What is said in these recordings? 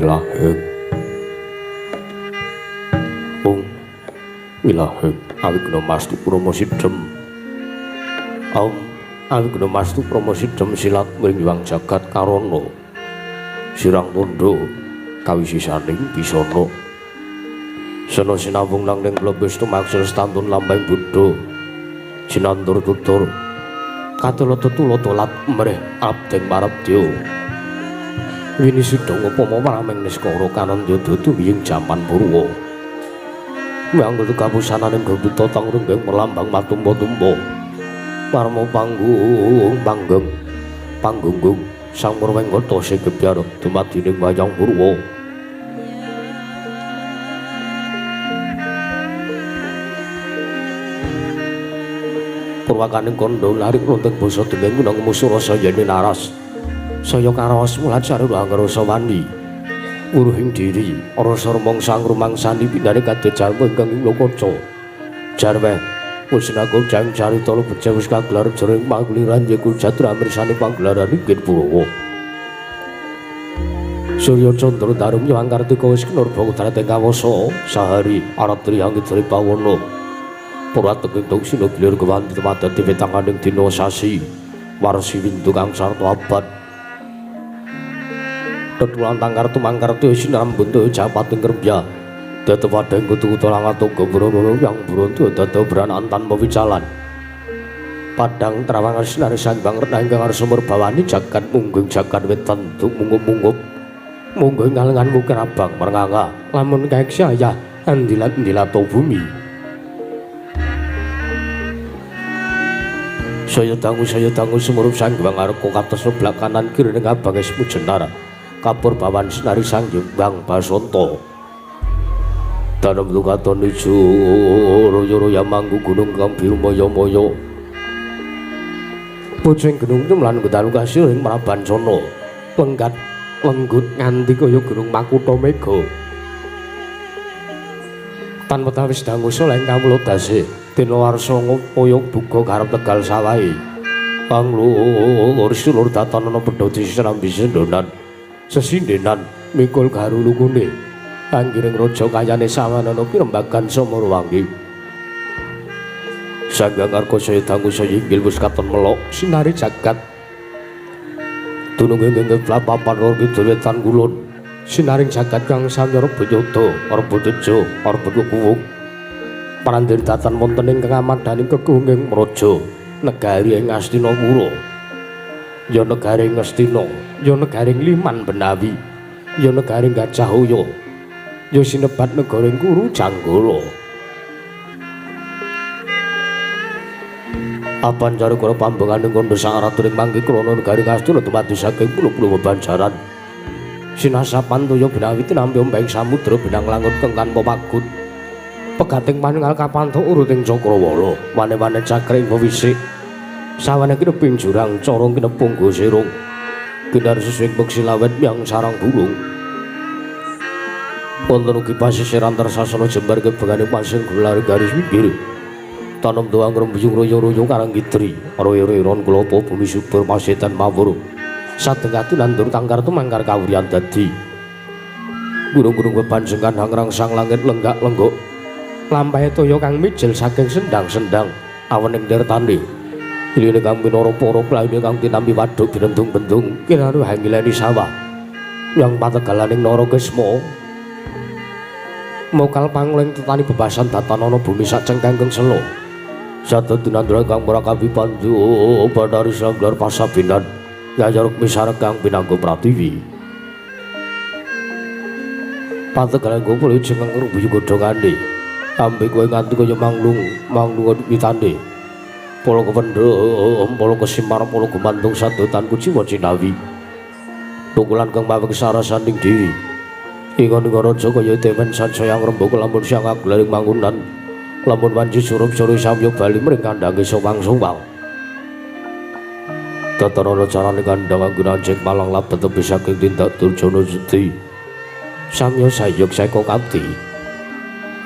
Wilaheng Ung Wilaheng Awigna Mastu Promo Sidem Om Awigna Mastu Promo Sidem silat mring jagat karana sirang tondo kawisisaning bisana sena sinawung nang ning blebes tumaksil stantun lambang buddha sinantur tutur katula tetula tolat mreh abdeng marabdya wini sidha ngupama paraming niskara kanandya dudu wiying jaman purwa nganggo kabusananing gembita tang renggeng melambang matumpa-tumpa parma panggung panggeng panggunggung sang murwengkata sing gebyar dumadining wayang purwa. Purwakaning kandha larik runting basa dengeng gunang musura saya naras saya karaos mulacar angrasa wani wuruhing diri rasa rumangsa ngrumangsani pindhane kadya jalma ingkang ing lokaca jarweh wis nago jang carita lebet wis kagelar jroning paguliran yaiku jatra mirsani panggelaran inggih Purwa Surya Candra Darum Hyang Kartika wis kinurba kudrating kawasa sahari aratri angidri pawana Purwateking duksina gilir kewanti tumadati wetanganing dina sasi warsi windu kang sarta abad tetulan tangkar tumangkarti sinambun japating rembya dadi padhang kutu-kutu langat uga brono yang bronto dadi branan tanpa wicalan padang trawangan sinari sambang renang ingkang arsa murbawani jagat munggung jagat wetan munggup-munggup mungguh ngalengan mukir abang mernganga lamun kaeksi ayah andilat-andilato bumi. Saya dangu sumurup Sang Hyang Arka kates sebelah kanan kiri ning abange Semu Jenar kapur bawan sinari Sang Hyang Basanta danem lukaton ijo royo-royo manggu gunung kang biru maya-maya pucing gunung lan gedalu kasih ing Prabancana lenggat lenggut nganti kaya gunung Makutha Mega tanpa tawis dangu saleh kawula dase dina warsa ngupaya buka karep Tegal sawahe panglur sulur datanana pedha diserambi sendonan sesindenan mikul garulukune anggiring raja kayane sawanana pirembagan Samarwangi Sang Hyang Arka saya dangu saya inggil wis katon melok sinari jagat dunung ing papan lor kidul wetan kulon sinaring jagat kang samya rebut yoda rebut teja rebut kuwung parandhen datan wonten ing kamadhaning kekunging Mraja negari ing Astinapura ya negari ing Astina ya negari ing Liman Benawi ya negari ing Gajahaya ya sinebat negara ing Kuru Janggala. Apan cara pambenganing kandha sang ratu ing mangke krana negari Astina dumadi saking puluh-puluh bebanjaran sinasapan toya Benawi tinampi ombeng samudra binang langut kang tanpa pagut pegating paningal kapantuk uruting cakrawala wane-wane cakring pewisik sawane kineping jurang corong kinepung gosirung kinar sesing peksi lawet yang sarang burung wonten ugi pasisiran tersasana jembar kebegane pasing gulari garis pinggir tanem doang rembuyung royo-royo karang kidri royo-royon klopo bumi subur masetan mawur sadeng ati nandur tangkar tumangkar kawuryan dadi gunung-gunung bebanjengkan hangrangsang langit lenggak-lenggok lampahe toya kang mijil saking sendang-sendang awening tirtane iline kang minara para playune kang tinampi waduk binendung-bendung kinaru hangileni sawah yang pategalaning Narakisma mokal pangling tetani bebasan datanana bumi sak cengkangkeng sela sadha dinandra kang prakawi pandu badari sanggar pasabinan Yaya Rukmi sareng kang pinangga pratiwi pategalan kumpul jeneng ngrubuhi godhongane ambe kowe nganti kaya manglung manglung witane pala kependhem pala kesimar pala gumantung sadotan kuciwa cinawi tukulan kang mawek sarasaning dewi ingon-ingon raja kaya dewen sansaya ngrembaka lamun siang aglaring mangunan lamun wanci surup-surup samya bali mring kandhange sowang-sowang tatarana carane kandhang anggon anjing malang labet tepi saking tindak durjana sedi samya sayuk seka kapti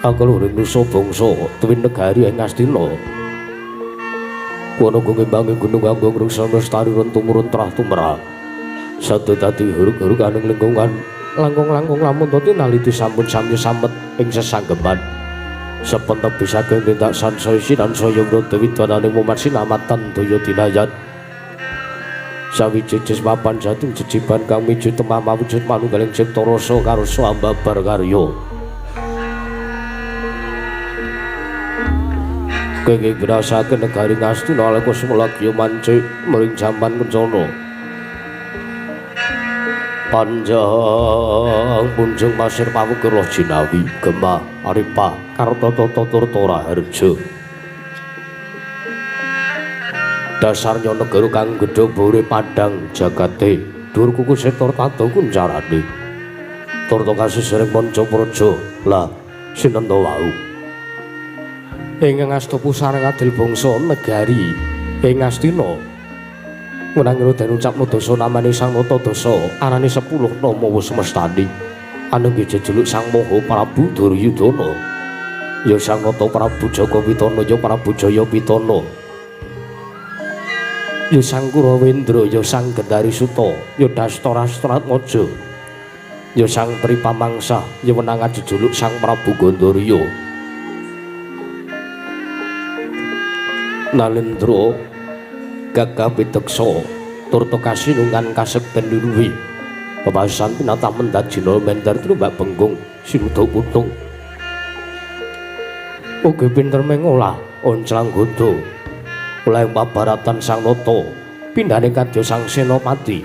angkel uring nusa bangsa tuwin negari ing Astina kono ngembanging gunung agung ruksa lestari tumurun trah tumrah satu dadi huruk-hurukaning lingkungan Langkung-langkung lamun to tinaliti sampun samya samet ing sesanggeman. Sepentep bisa tindak sansaya sinansaya wrata widananing mumat sinamatan daya dinayan. Sawiji jesmapan jatim jejiban kang miju temah mawujud manunggaling cipta rasa karsa ambabar karya. Kenging binasake negari Ngastina aleka sumlagya mancik mring jaman kencana. Panjang punjung pasir pawukir jinawi gemah aripa kartata turta raharja. Dasarnya negara kang gedhe bore padhang jagate dhuwur kuku setor tata kuncarane. Turta kasih manca praja lah sinten to wau. Ing ngasta pusarang adil bangsa negari ing Ngastina. Wenang den ucapno dasa namane Sang Nata Dasa arane 10 nama wis semestani. Anengge jejuluk Sang Maha Prabu Duryudana. Ya Sang Nata Prabu Jaka Witana ya Prabu Jaya Pitana. Ya Sang Kurawendra ya Sang Gendari Suta ya Dastarastratmaja. Ya Sang Tripamangsa ya wenang jejuluk Sang Prabu Gandarya. Nalendra gagah piteksa turta kasinungan kasekten luwi bebasan pinatah mendhat jina mendar trumbak bengkung sinuda putung ugi pinter mengolah onclang goda oleh pabaratan Sang Nata pindhane kadya Sang Senopati.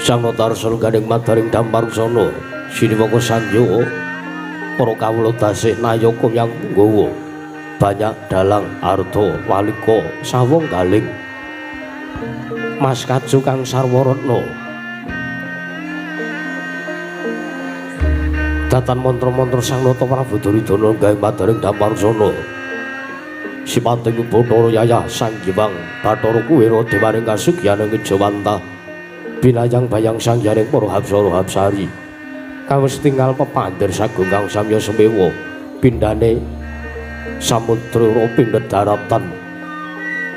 Sang Nata arsa gandeng madaring Damparusana siniwaka sandya para kawula dasih nayaka yang punggawa banyak dalang arta walika sawong galing mas kajo kang sarwa retna datan mantra-mantra Sang Nata Prabu Duryudana gawe madaring Damparusana sipating Bathara Yayah Sang Hyang Bathara Kuwera dewaning kasugyaning Jawantah binayang bayang sangyaning para hapsara hapsari kawis tinggal pepandir sagung kang samya semewa pindhane samudra pindha daratan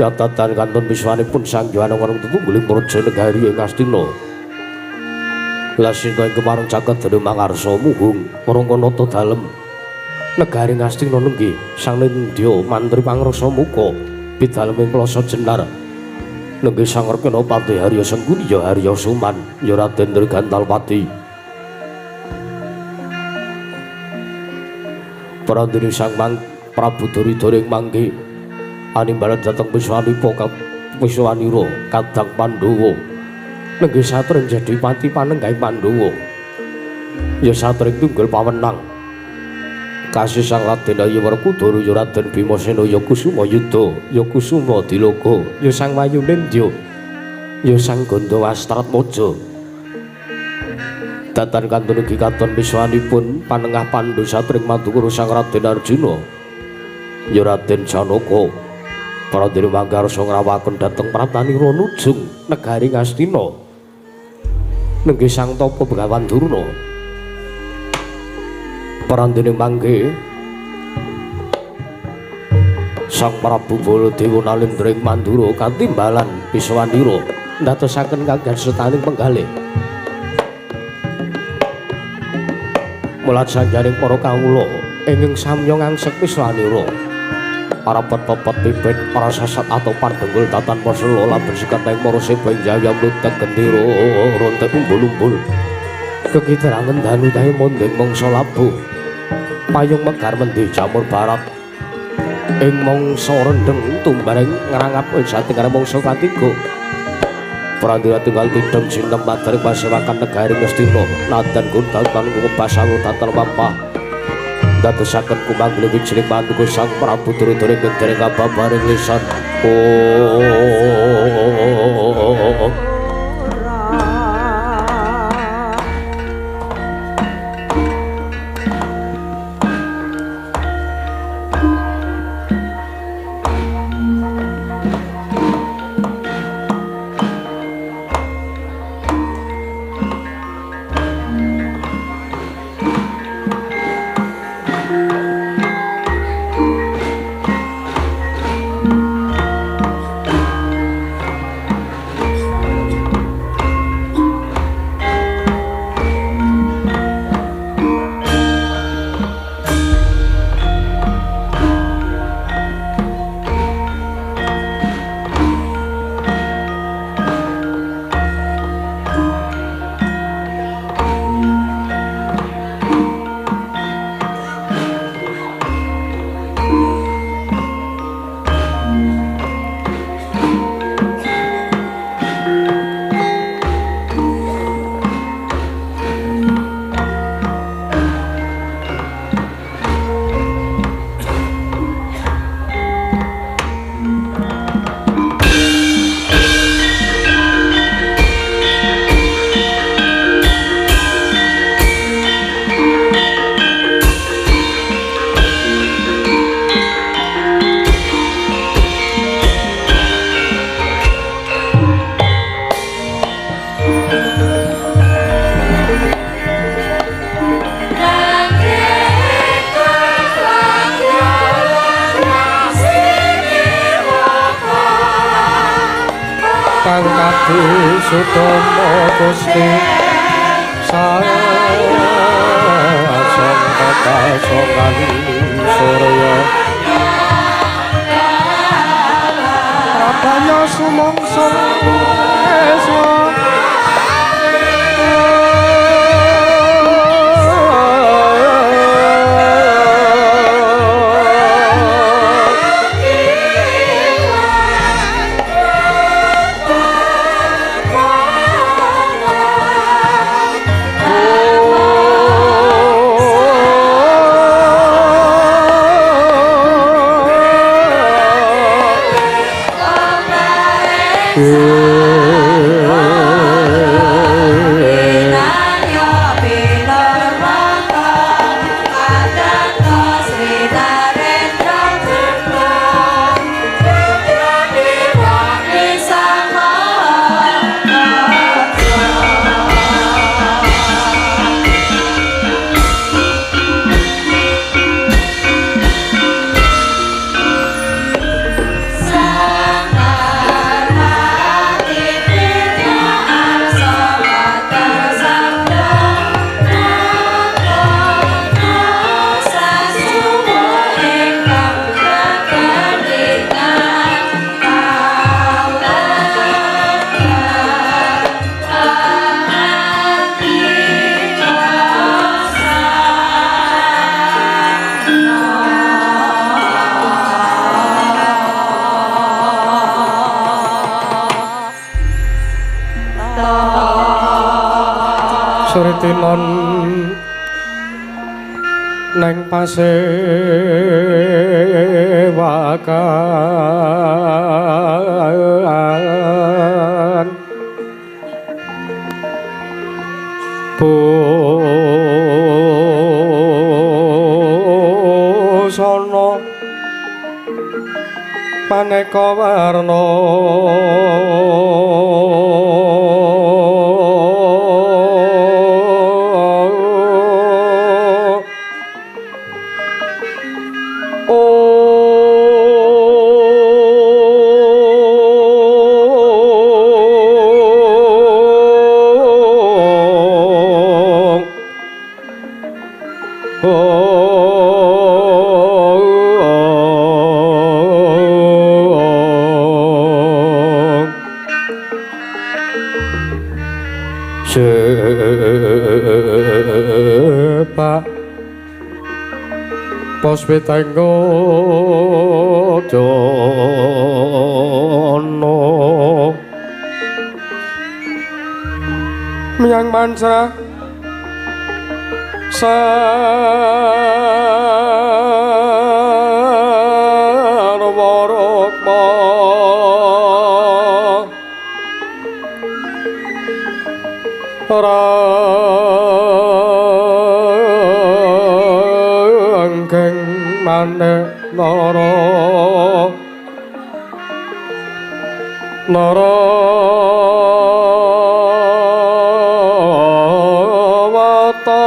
yatatan kantun wiswanipun Sang Hyang warung tetungguling praja negari ing Ngastina. Lasinta ing kemareng caket dene mangarsa muhung Rangkanata dalem negari Ngastina nenggih Sang Nindya mantri pangrasa muka pidalem ing Plaza Jenar nenggih Sang Rekena Patih Harya Sengguni ya Harya Suman ya Raden Trigantalpati. Prandene Sang Prabu Duryudana ing mangke animbalan dhateng Wiswanipaka Wiswanira kadang Pandhawa nenggih satring jadi pati panenggahing Pandhawa ya satring tunggul pawenang kasih Sang Raden Ayu Werkudara ya Raden Bimasena ya Kusuma Yuda ya Kusuma Diloka ya Sang Wayunendya ya Sang Gandawastratmaja. Datan kantun ugi katon wiswanipun panengah Pandhu satring madukara Sang Raden Arjuna ya Raden Janaka. Pradene mangkarsa ngrawaken dhateng Pratanira nujung negari Ngastina nenggih Sang Tapa Begawan Durna. Prandene mangke Sang Prabu Baladewa Nalendra ing Mandura katimbalan Piswanira ndadosaken kagan setaning penggalih. Mulat sanjaring para kawula ingkang samya ngangsek Wiswanira parapet-pepet pipit para sasat atau pandhenggul tatan pasela laben sikat ing para seba ing jaya mlutek gendera rontek umbul-umbul kekiterangen danu tahe mondeng mangsa labuh payung megar mendhi jamur barat ing mangsa rendheng tumbareng ngrangap jatinggare mangsa katiga. Prandira tunggal tidhem sinem madaring pasewakan negari Ngastina nadan gundal tan kubasawu tatan mapah dadosaken kumanggih wijiling manduka Sang Prabu Duryudana ing dereng kababaring lisan. Oh. Kang Kadi Sutomo Gusti Sasongkan Surya Rabanya sumangsa esa Suritinon neng pasewakan busana maneka warna Sepak pos pitenggo dono miyang manca sarwa rukma ranggeng maneh nara nara wata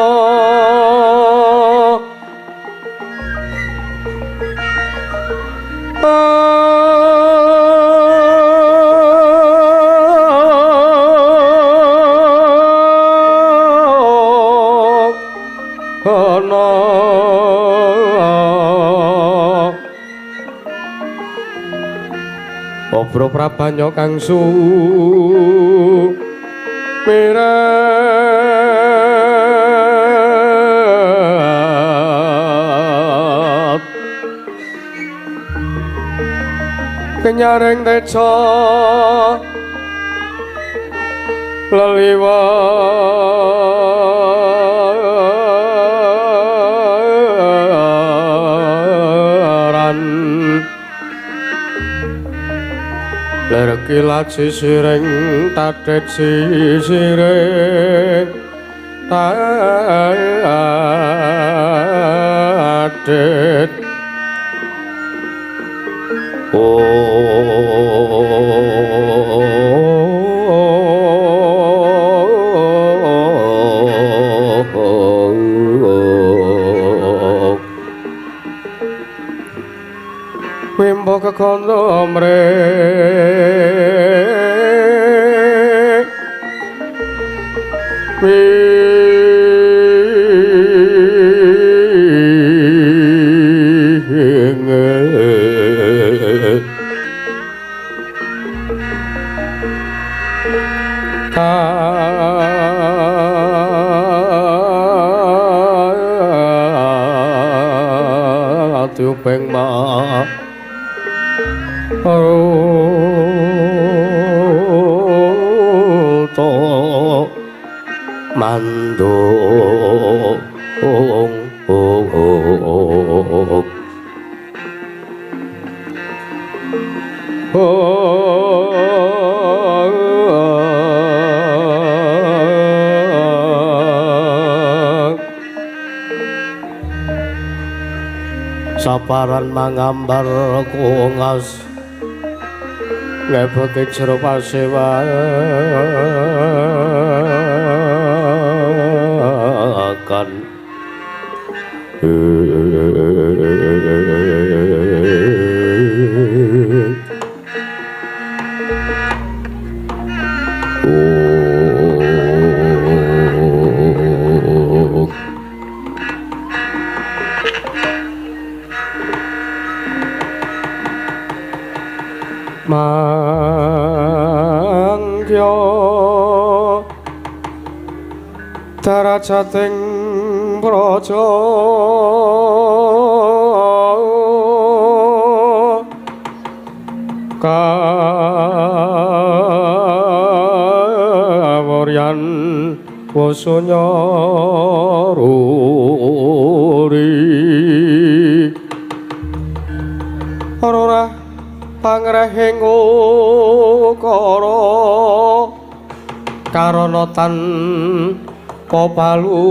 Obro prabanya kang sumirat kenyaring teja leliwaran ler kilat sisiring tadet sisiring tadet oh wimbo kekondo mrih Beng ma to mandung saparan mangambar kungas ngebeke jero pasewakan mangkya darajating praja kawuryan wasunya ruri ora pangrehing ukara karana tanpa palupe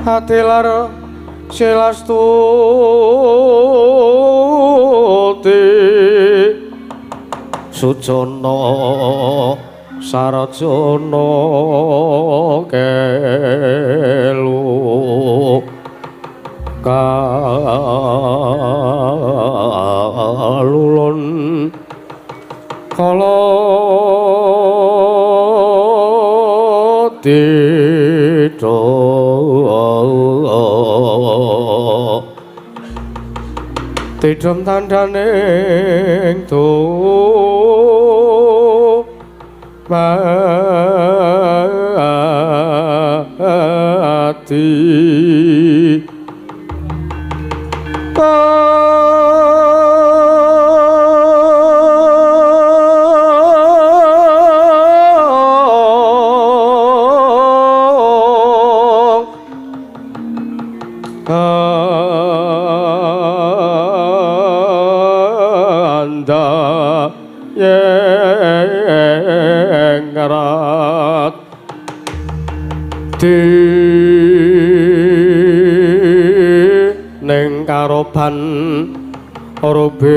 atilar silastuti sujana sarjana kelu kalulun kala tito tidhem tandhaning tu mati anda yeng rat di ning karoban rubeto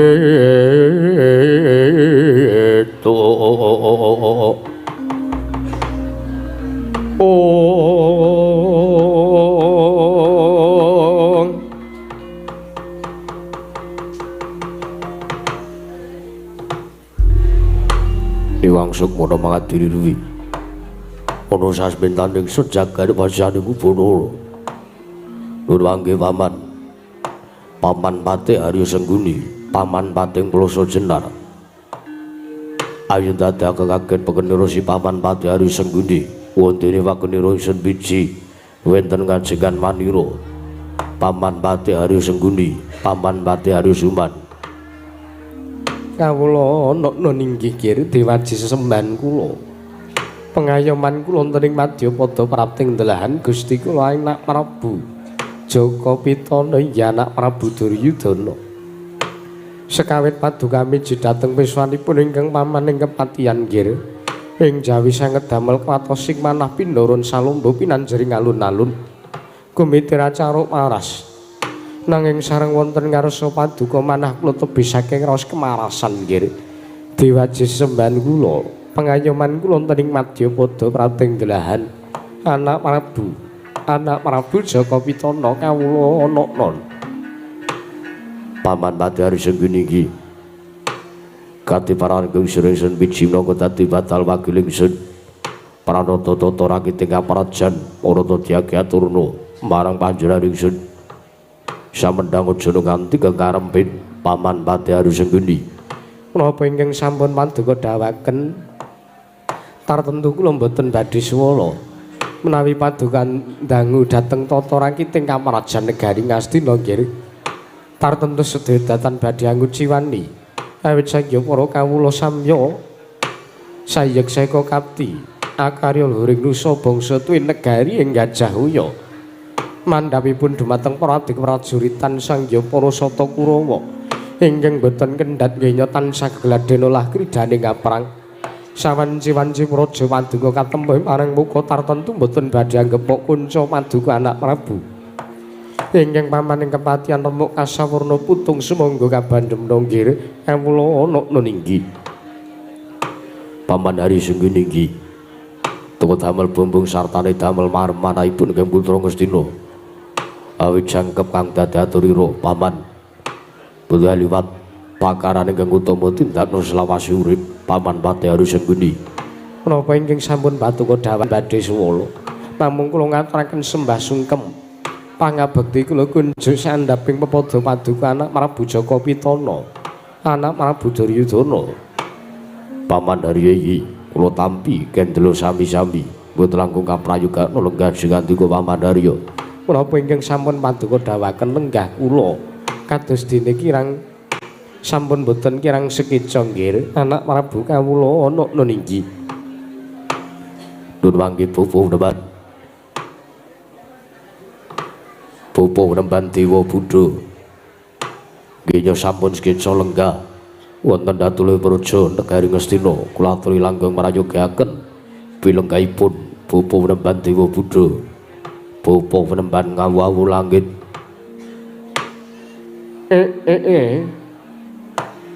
ong Iwang Sukmana mangadiri ruwi ana sasmentaning sejagat wajane Bathara Nur wangge paman Paman Patih Arya Sengguni, Paman Patih Ploso Jenar. Ayo dadak kaget pekenira si Paman Patih Arya Sengguni, wontene wakenira ingsun biji wonten kajengan manira. Paman Patih Arya Sengguni, Paman Patih Arya Suman. Kawula nokno ninggih kiri dewaji sesembahan kula. Pengayoman kula wonten ing madyapada prapting delahan Gusti kula anak Prabu Jaka Pitana ya anak Prabu Duryudana. Sekawit padukami dhateng peswanipun ingkang paman ing kepatihan nggir. Ing jawi sanget damel kuwatosing manah pindharon salomba pinanjering alun-alun. Gumitir acara maras. Nanging sareng wonten ngarsa paduka manah kula tebih saking raos kemarasan nggir. Dewaji sesembahan kula, pengayoman kula wonten ing madyapada prapting delahan anak Prabu. Anak Prabu Jaka Pitana kawula anakna. Paman Patih Arisenggi iki kati paranggeng sira ingsun biji minangka dadi batal wakil ingsun pranata tata rakiting kaprajan parata dyagi aturna marang panjenengan ingsun samendhang aja nganti kekarempin Paman Patih Arisenggi. Menapa ingkang sampun paduka dawaken tartemtu kula mboten badhe suwala menawi paduka dangu dhateng tata rakiting kaprajan negari Ngastina nggih. Tartemtu sedaya datan badhe anguciwani awit saking para kawula samya sayek seka kapti akarya luhuring nusa bangsa tuwin negari ing Gajah Uya mandhapipun dumateng para abdi prajuritan sangya para sata Kurawa ingkang boten kendhat genya tansah gegladhen olah kridane ngaprang sawanci-wanci praja paduka katempuh marang muka tartemtu boten badhe anggepok kunca paduka anak Prabu ingkang paman ing kepatihan remuk kasawurna putung sumangga kabandhem nggih kawula ana ninggi. Paman Arisenggi ninggi tuku damel bumbung sartane damel marmanahipun ingkang putra Ngastina awit jangkep kang dadi aturira paman boten liwat pakarane ingkang utama tindakna selawase urip Paman Patih Arisenggi. Menapa ingkang sampun paduka dawuh badhe suwala namung kula ngaturaken sembah sungkem pangabekti kula kunjuk sandhaping pepadha paduka anak Prabu Jaka Pitana anak Prabu Duryudana. Paman Harya iki kula tampi kendela sami-sami mboten langkung kaprayogana lenggah singandika Paman Harya. Menapa ingkang sampun paduka dawaken lenggah kula kados dene kirang sampun boten kirang sekeca nggih anak Prabu kawula ana ninggi. Nun mangke pupuh nemban pupuh nemban Dewa Buddha nggih sampun sekeca lenggah wonten datule praja negari Ngastina kula aturi langgeng marayogaaken pilenggahipun pupuh nemban Dewa Buddha pupuh nemban ngawu-awu langit.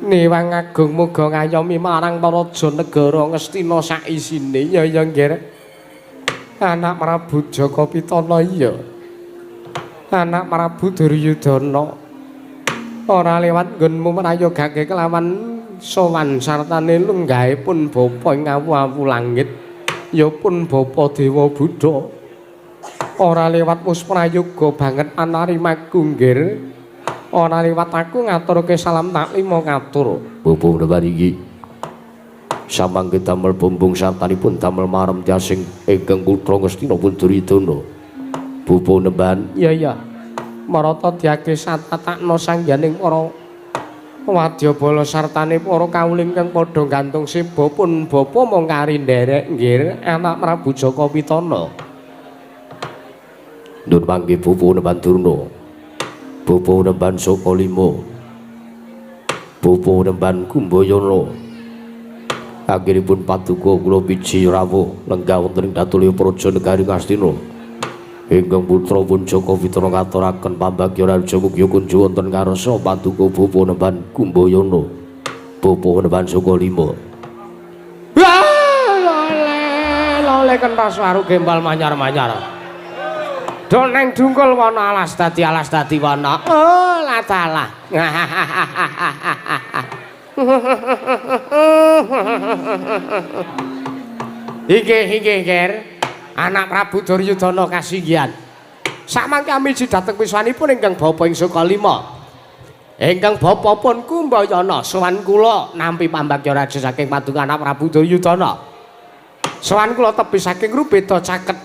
Niwang agung muga ngayomi marang praja negara Ngastina saisine. Ya ya nggih anak Prabu Jaka Pitana iya anak Prabu Duryudana ora lewat nggonmu mrayogake kelawan sowan sartane lenggahipun bapa ing awu-awu langit ya pun bapa Dewa Buddha ora lewat musprayoga banget anarimaku nggih ora liwat aku ngaturke salam taklima katur. Pupuh nemban iki samangke damel bumbung sartanipun damel marem tiasing ingkang putra Ngastina pun Duryudana. Pupuh nemban iya iya marata diake satatakna sangyaning para wadyabala sartane para kawula ingkang padha gantung seba pun bapa mung kari nderek nggih anak Prabu Jaka Pitana. Nun mangke pupuh nemban Durna pupuh nemban Sukalima pupuh nemban Kumbayana akhiripun paduka kula biji rawuh lenggah wonten ing datulya praja negari Ngastina ingkang putra pun Jaka Pitana ngaturaken pambagya raja mugi kunjuk wonten ngarsa paduka pupuh nemban Kumbayana pupuh nemban Sukalima. Lole lole kentas waru gembal manyar-manyar do neng dungkul wana alas dadi wana. Oh latalah. Inggih inggih nger anak Prabu Duryudana kasinggihan. Samangke amiji dhateng wiswanipun ingkang bapa ing Sukalima. Ingkang bapa pun Kumbayana sowan kula nampi pambagya raja saking paduka anak Prabu Duryudana. Sowan kula tebih saking rubeda caket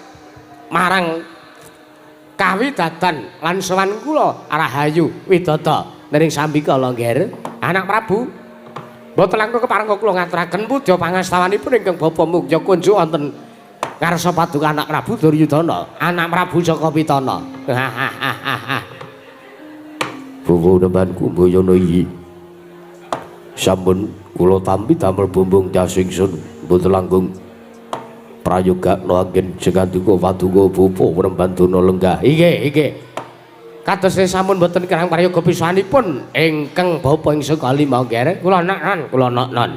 marang kawidadan lan sowan kula rahayu widada nering sambikala nggih anak Prabu mboten langkung keparengga kula ngaturaken puja pangastawanipun ingkang bapa mugya kunjuk wonten ngarsa paduka anak Prabu Duryudana anak Prabu Jaka Pitana. Pupuh nemban Kumbayana iki sampun kula tampi damel bumbung tias ingsun mboten langkung prayogakna anggen jengandika paduka bapa nemban Durna lenggah. Inggih inggih kadosne sampun boten kirang prayoga pisanipun ingkang bapa ing Sukalima nggih kula nak-nan kula nak-nan.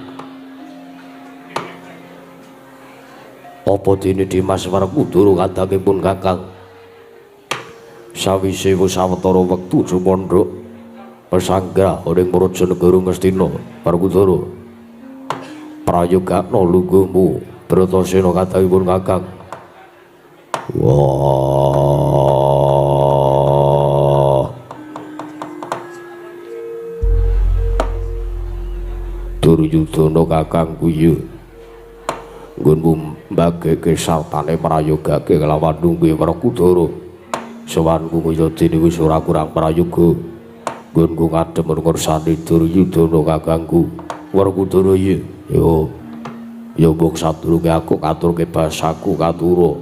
Apa dene Dimas Werkudara kadangipun Kakang sawise wis sawetara wektu jumandhak Pesanggra ing Praja Negara Ngastina Werkudara. Prayogakna lungguhmu Bratasena kadhawuhipun Kakang. Wah. Duryudana kakangku ya. Nggonmu mbageke sartane prayogake kelawan nunggu Werkudara. Sowanku kaya dene wis ora kurang prayoga. Nggonku ngadhem ngersani Duryudana kakangku. Werkudara ya. Yo. Ya mbok sadurunge aku ngaturke basaku katura.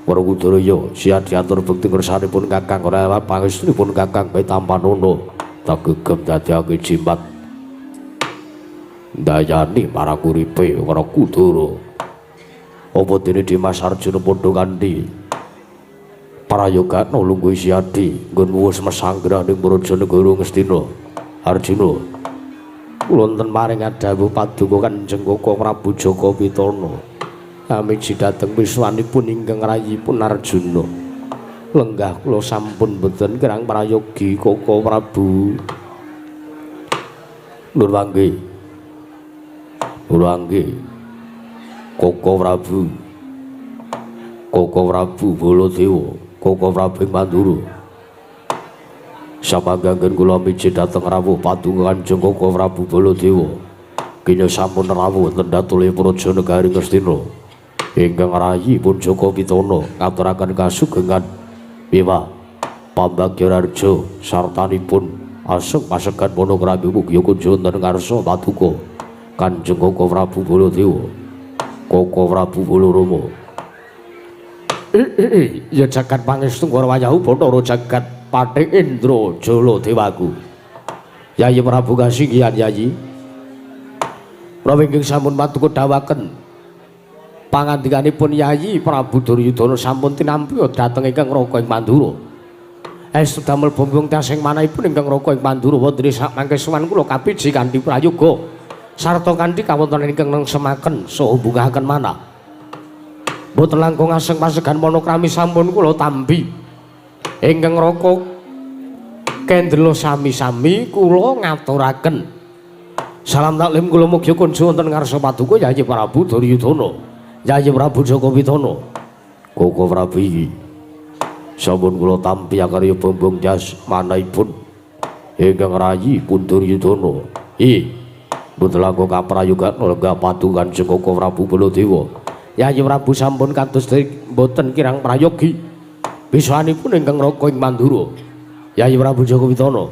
Werkudara ya siap diatur bekti ngersanipun Kakang ora pangestunipun Kakang tampanana. Tak gegem dadiake jimat. Ndayani marang uripe Werkudara. Apa dene Dimas Arjuna padha kanthi prayogana lungguh Siadi nggonmu wis mesanggrah ning Praja Negara Ngastina. Arjuna, kula wonten maring adhawuh paduka Kanjeng Koko Prabu Jaka Pitana. Amiji dhateng wiswanipun ingkang rayipun Arjuna. Lenggah kula sampun boten kirang prayogi Koko Prabu. Nur mangke. Nur mangke. Koko Prabu. Koko Prabu Baladewa, Koko Prabu ing Mandura. Samanggaken kula miji dhateng rawuh paduka Kanjeng Koko Prabu Baladewa. Kenya sampun rawuh wonten datule Praja Negari Ngastina. Ingkang rayi pun Jaka Pitana ngaturaken kasugengan wiwah Pambagyaharja sartanipun aseng pasegan Panokrami mugi kunjung wonten ngarsa paduka Kanjeng Koko Prabu Baladewa. Koko Prabu Balarama. Ya jagat pangestu Wayahu Bathara jagat Pathik Indra Jala Dewaku. Yayi Prabu kasinggihan Yayi. Prawi ingkang sampun paduka dawuhaken pangandikanipun Yayi Prabu Duryudana sampun tinampi dhateng ingkang Raka ing Mandura. Estu damel bombong tasing manahipun ingkang Raka ing Mandura wonten sak mangke sowan kula kapiji kanthi prayoga sarta kanthi kawontenan ingkang nengsemaken saha bungahaken manah. Mboten langkung aseng pasegan manokrami sampun kula tampi. Ingkang Raka kendela sami-sami kula ngaturaken. Salam taklim kula mugi kunjung wonten ngarsa paduka Yayi Prabu Duryudana. Yayi Prabu Jaka Pitana. Koko Prabu iki sampun kula tampi akarya bombong jas manahipun ingkang rayi pun Duryudana. I mboten langkung kaprayogana lenggah paduka Kanjeng Koko Prabu Baladewa. Yayi Prabu sampun kados mboten kirang prayogi biswanipun ingkang Raka ing Mandura. Yayi Prabu Jaka Pitana.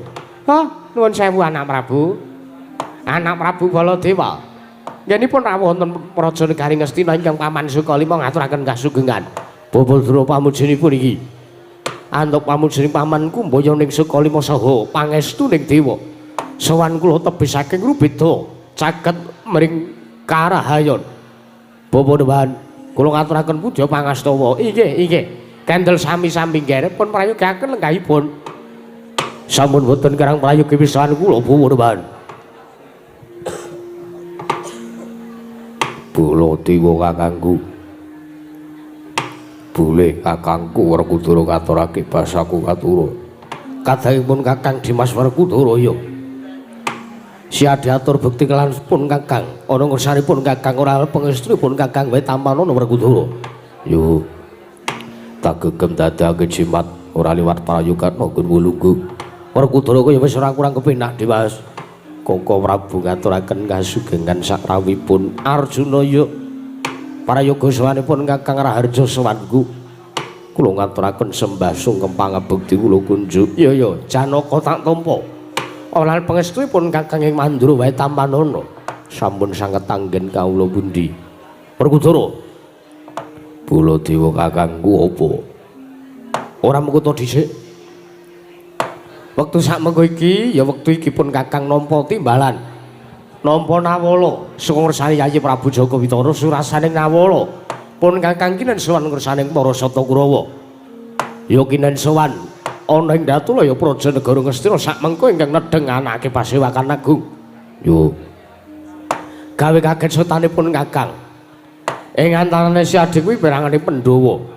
Hah, nuwun sewu anak Prabu. Anak Prabu Baladewa. Ngenipun rawuh wonten Praja Negari Ngastina ingkang paman Sukalima ngaturaken kasugengan. Bapadra pamujinipun iki. Antuk pamujine pamanku mboyo ning Sukalima saha pangestuning dewa. Sowan kula tebih saking Rubeda caket mring Karahayon. Bapak kula ngaturaken puja pangastawa. Inggih, inggih. Kendel sami-sami nggih pun prayogaken lenggahipun. Sampun boten kirang prayogi pisan kula Bapak. Baladewa kakangku. Boleh kakangku Werkudara ngaturake basaku katura. Kadangipun Kakang Dimas Werkudara ya. Siadi atur bekti kelan pun Kakang, ana ngersanipun Kakang ora pangestunipun Kakang wae tampanana Werkudara. Yo. Tak gegem dadake jimat ora liwat prayogana nggon lungguh. Werkudara kaya wis ora kurang kepenak Dimas. Koko Prabu ngaturaken kasugengan sakrawipun Arjuna yo. Prayoga sowanipun Kakang Raharja sowanku. Kula ngaturaken sembah sungkem pangabekti kula kunjuk. Iya ya, Janaka tak tampa. Ora pangestunipun Kakang ing Mandura wae tampanana. Sampun sanget anggen kawula pundi. Werkudara. Baladewa kakangku apa? Ora mengkuto dhisik. Wektu sak mengko iki ya wektu iki pun Kakang nampa timbalan. Nampa nawala saka ngersane Yayi Prabu Jaka Pitana surasaning nawala. Pun Kakang kinen sowan ngersaning para Sata Kurawa. Ya kinen sowan ana ing Datulaya Praja Negara Ngastina sak mengko ingkang nedheng anake pasewakan agung. Yo. Gawe kaget sotanipun Kakang. Ing antarane Siadi kuwi perangane Pandhawa.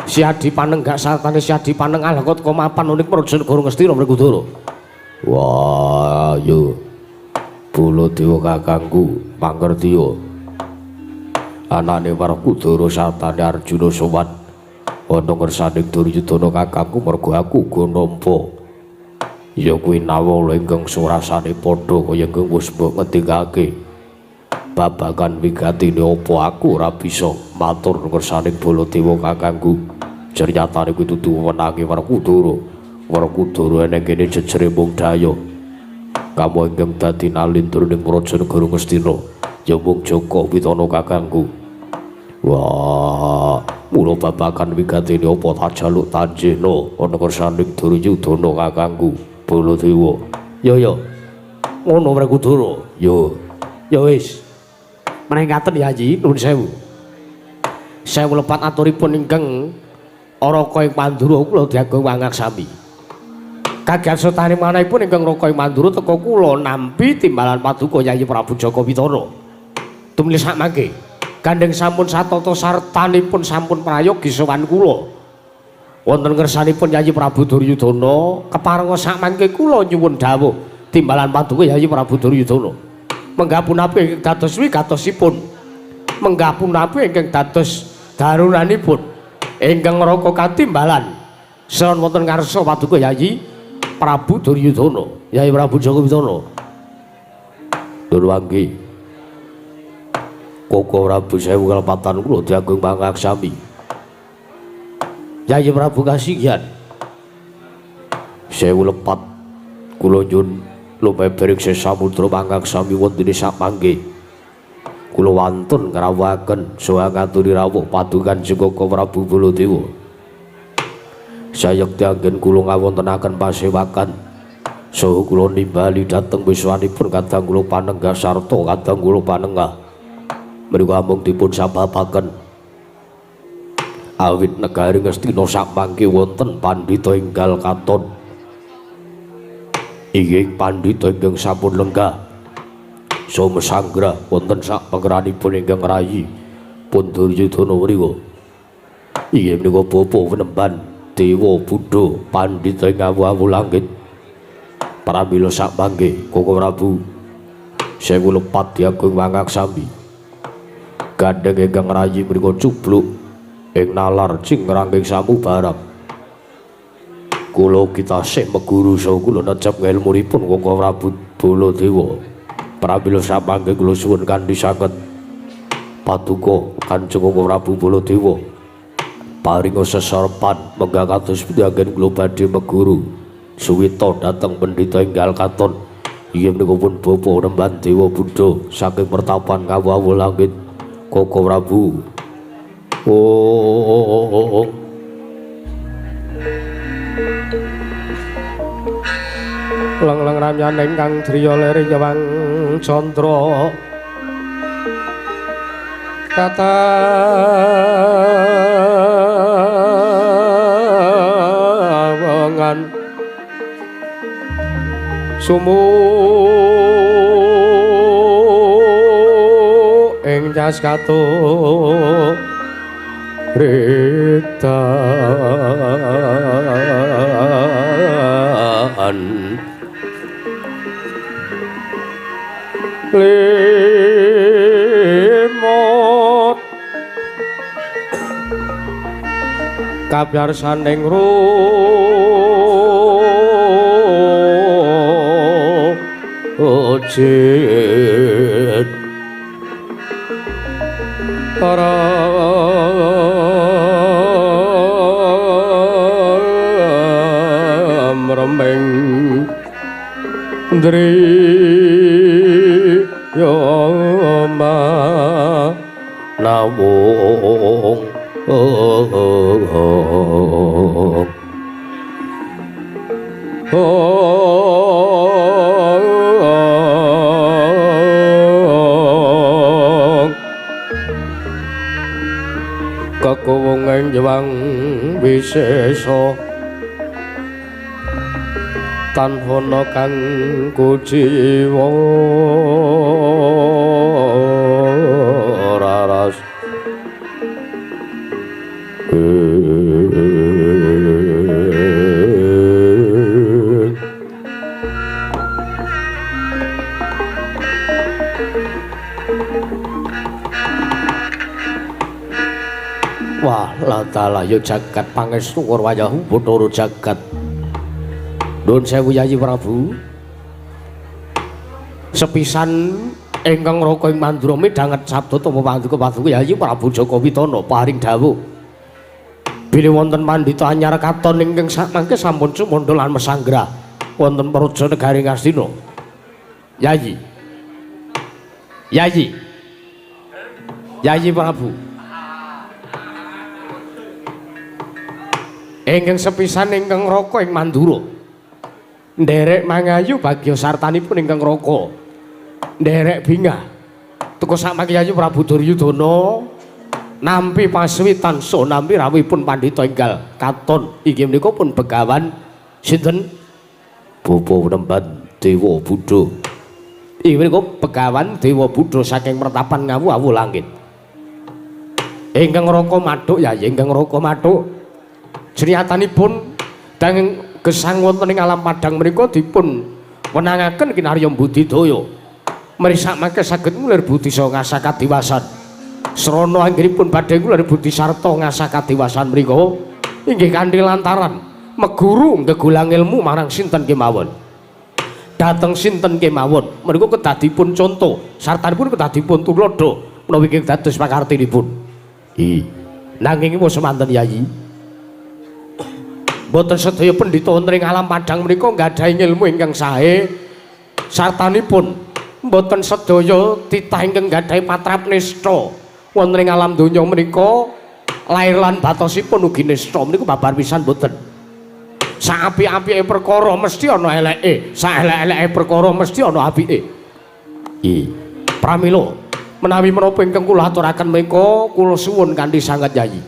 Siadi panenggak sartane Siadi panengah lakot mapan unik Praja Negara Ngastina Werkudara. Wah, yo. Baladewa kakangku mangertiya. Anane Werkudara sartane Arjuna sowan ana ngersaning Duryudana kakangku merga aku uga nampa. Ya kuwi Nawala ingkang surasane padha kaya ingkang wis mbok ngendikake. Babagan wigatine apa aku ora bisa matur ngersaning Baladewa kakangku. Ceritane kuwi dudu wenange Werkudara. Werkudara eneng kene jejere mung daya. Kamu ingkang dadi nalindra ning praja negara Ngastina ya mung Jaka Witana kakangku. Wah, mula babagan wigatine apa tak jaluk tanjena ana ngersaning Duryudana kakangku Baladewa. Ya ya. Ngono Werkudara. Ya. Ya wis. Menawi ngaten ya Yi, nuwun sewu. Sewu lepat aturipun ingkang Raka ing Mandura kula diagung wangaksami. Kagiat setane manahipun ingkang Raka ing Mandura teka kula nampi timbalan paduka Yayi Prabu Jaka Witana. Tumili sakmangke gandeng sampun satata sartanipun sampun prayogi sowan kula. Wonten ngersanipun Yayi Prabu Duryudana keparenga sakmangke kula nyuwun dawuh timbalan paduka Yayi Prabu Duryudana. Menggah punapi ingkang dados wigatosipun. Menggah punapi ingkang dados darunanipun. Ingkang raka katimbalan saron wonten ngarsa paduka Yayi Prabu Duryudana, Yayi Prabu Jaka Witana. Durwanggi. Koko Prabu sewu kalepatan kula diagung pangaksami. Yayi Prabu kasihan. Sewu lepat kula nyuwun lumeber ing samudra pangaksami wonten sak mangke. Kula wantun ngrawuhaken saha ngaturi rawuh padukan Koko Prabu Baladewa. Sayekti anggen kula ngawontenaken pasewakan saha kula nimbali dhateng wiswanipun kadang kula panenggah sarta kadang kula panengah. Mriku amung dipun sababaken awit negari Ngastina sakmangke wonten pandhita enggal katon. Inggih pandhita ingkang sampun lenggah saha sanggra wonten sak pangeranipun ingkang rayi pun Duryudana mriku. Inggih menika bapa penemban Dewa Buddha pandhita ing awu-awu langit. Pramila sakmangke Koko Prabu sewu lepat diagung wangaksami. Gandeng ingkang rayi mriku cubluk ing nalar cingranging samubarang. Kula kitasih meguru saha kula necep ngelmunipun Koko Prabu Baladewa. Pramila samangke kula suwun kanthi sanget paduka Kanjeng Koko Prabu Baladewa paringa sesorpan menggah kados pundi anggen kula badhe meguru suwita dhateng pendhita enggal katon. Inggih menika pun bapa nemban Dewa Buddha saking pertapan ngawu-awu langit Koko Prabu. Oh. Leng-leng ramyan ingkang driya lere Hyang Candra katawangan sumu ing jas katu ritan limut kabyarsaning rujit para mremeng ndri yoma nawung kekuwunging Hyang Wisesa tanpa kang kuciwa raras Wah, latalah ya jagat pangestu wayahu Bathara jagat. Nuwun sewu Yayi Prabu. Sepisan ingkang raka ing Mandura midhanget sabda tama paduka paduka Yayi Prabu Jaka Witana paring dawuh. Bilih wonten pandhita anyar katon ingkang samangke sampun sumandha lan mesanggrah wonten praja negari Ngastina. Yayi. Yayi. Yayi Prabu. Ingkang sepisan ingkang raka ing Mandura. Nderek mangayu bagya sartanipun ingkang raka. Nderek bingah. Teka samangke Yayi Prabu Duryudana nampi paswitan so nampi rawuhipun pandhita enggal katon inggih menika pun begawan sinten? Bapa Nemban Dewa Buddha. Inggih menika begawan Dewa Buddha saking mertapan ngawu-awu langit. Ingkang raka mathuk Yayi, ingkang raka mathuk. Jriyatanipun dangeng gesang wonten ing alam padhang menika dipun wenangaken kinarya budidaya. Mrisak mangke saged ngulir budi saha ngasah kadiwasan. Srana anggenipun badhe ngulir budi sarta ngasah kadiwasan menika inggih kanthi lantaran meguru ngegulang ilmu marang sinten kemawon. Dhateng sinten kemawon menika kedadipun conto sartanipun kedadipun tuladha menawi ingkang dados pakartinipun. Nanging wis semanten Yayi. Mboten sedaya pendhita wonten ing alam padhang menika nggadahi ilmu ingkang sae sartanipun mboten sedaya titah ingkang nggadahi patrap nista wonten ing alam donya menika lair lan batosipun ugi nista menika babar pisan mboten. Saapik-apike perkara mesti ana eleke, saelek-eleke perkara mesti ana apike. Pramila menawi menapa ingkang kula aturaken menika kula suwun kanthi sanget Yayi.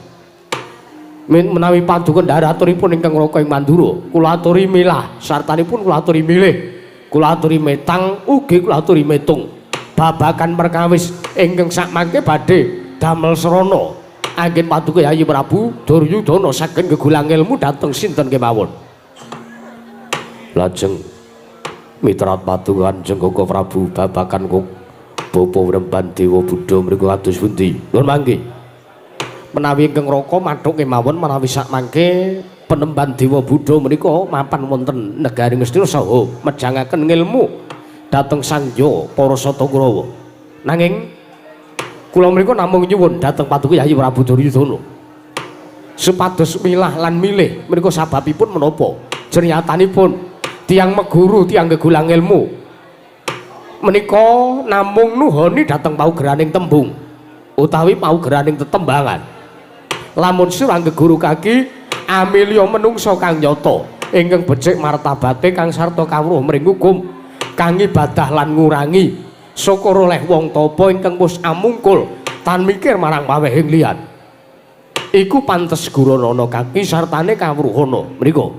Menawi paduka ndharaturipun ingkang raka ing Mandura, kula aturi milah sartanipun kula aturi milih, kula aturi metang ugi kula aturi metung babagan perkawis ingkang sakmangke badhe damel srana anggen paduka Yayi Prabu Duryudana saged ngegulang ilmu dhateng sinten kemawon. Lajeng mitrat paduka Kanjeng Koko Prabu babagan Bapa Wremban Dewa Buddha mriku kados pundi? Nuwun mangke. Menawi ingkang raka mathuk kemawon menawi sakmangke penemban Dewa Buddha menika mapan wonten negari Ngastina saha mejangaken ngilmu dhateng sangya para Sata Kurawa. Nanging kula menika namung nyuwun dhateng paduka Yayi Prabu Duryudana supados milah lan milih menika sababipun menapa? Jernyatanipun tiyang meguru, tiyang gegulang ilmu menika namung nuhoni dhateng paugeraning tembung utawi paugeraning tetembangan. Lamun sira geguru kaki amilya menungsa kang nyata ingkang becik martabate kang sarta kawruh mring hukum kang ibadah lan ngurangi syukur oleh wong tapa ingkang wis amungkul tan mikir marang pawehing liyan iku pantes guranana kaki sartane kawruhana. Mriku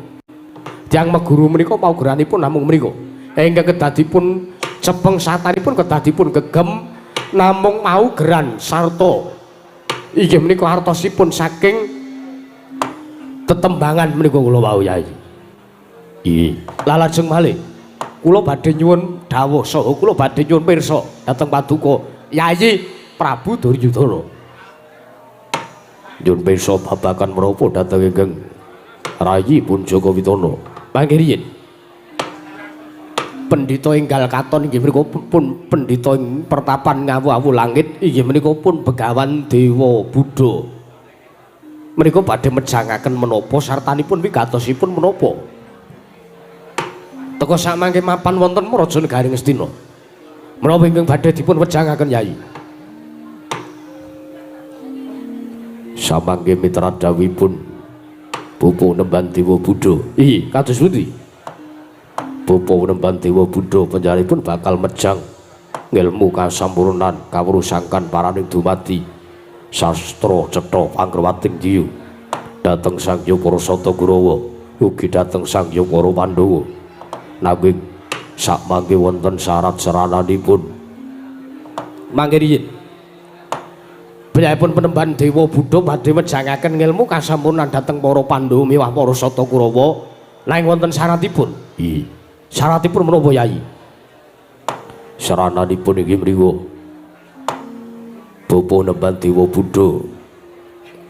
tiyang meguru menika paugeranipun namung mriku ingkang kedadipun cepeng satanipun kedadipun gegem namung paugeran sarta inggih menika artosipun saking tetembangan menika kula wau Yai. Lah lajeng malih kula badhe nyuwun dawuh saha kula badhe nyuwun pirsa dhateng paduka Yayi Prabu Duryudana. Nyuwun pirsa babagan menapa dhateng ingkang rayi pun Jaka Witana. Mangke riyin pendhita enggal katon inggih menika pun pendhita ing pertapan ngawu-awu langit inggih menika pun begawan Dewa Buddha. Menika badhe mejangaken menapa sartanipun wigatosipun menapa? Teka samangke mapan wonten Praja Negari Ngastina. Menapa ingkang badhe dipun wejangaken Yai? Samangke mitra dawuhipun Bapa Nemban Dewa Buddha. Kados pundi? Bapa Nemban Dewa Buddha panjenenganipun bakal mejang ngilmu kasampurnan kawruh sangkan paraning dumadi sastra cetha pangrewating diyu dhateng Sang Hyang Para Sata Kurawa ugi dhateng Sang Hyang Para Pandhawa. Nanging sakmangke wonten syarat sarananipun. Mangke riyin piyambakipun penemban Dewa Buddha badhe mejangaken ngilmu kasampurnan dhateng para Pandhawa miwah para Sata Kurawa nanging wonten syaratipun. Syaratipun menapa Yai? Sarananipun inggih mriku Bapa Nemban Dewa Buddha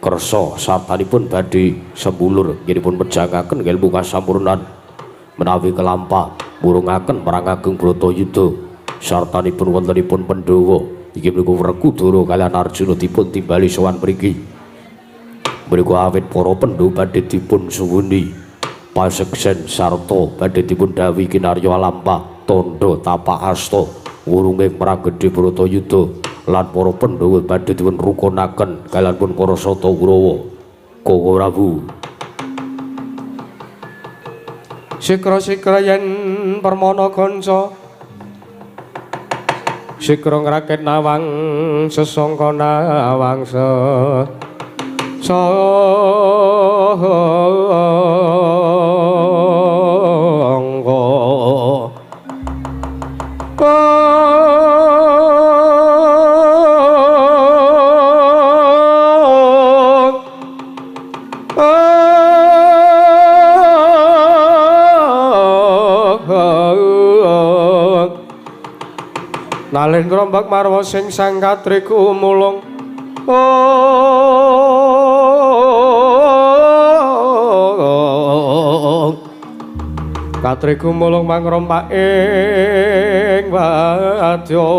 Kersa sartanipun badhe sembulur nggihipun mejangaken ilmu kasampurnan menawi kelampah murungaken perang ageng Bratayuda sartanipun wontenipun Pandhawa inggih menika Werkudara kaliyan Arjuna dipun timbali sowan mriki. Menika awit para Pandhawa badhe dipun suwuni paseksen sarta badhe dipun dawuhi kinarya lampah tandha tapak asta wurunging perang gedhe Bratayuda lan para Pandhawa badhe dipun rukunaken kaliyan pun para Sata Kurawa. Koko Prabu. Sikra-sikra yen permana kanca sikra ngrakit nawang sesangka nawang sesangka. Nalin rombak marwa sing sang katriku mulung. Katriku mulung mangrompak ing wadya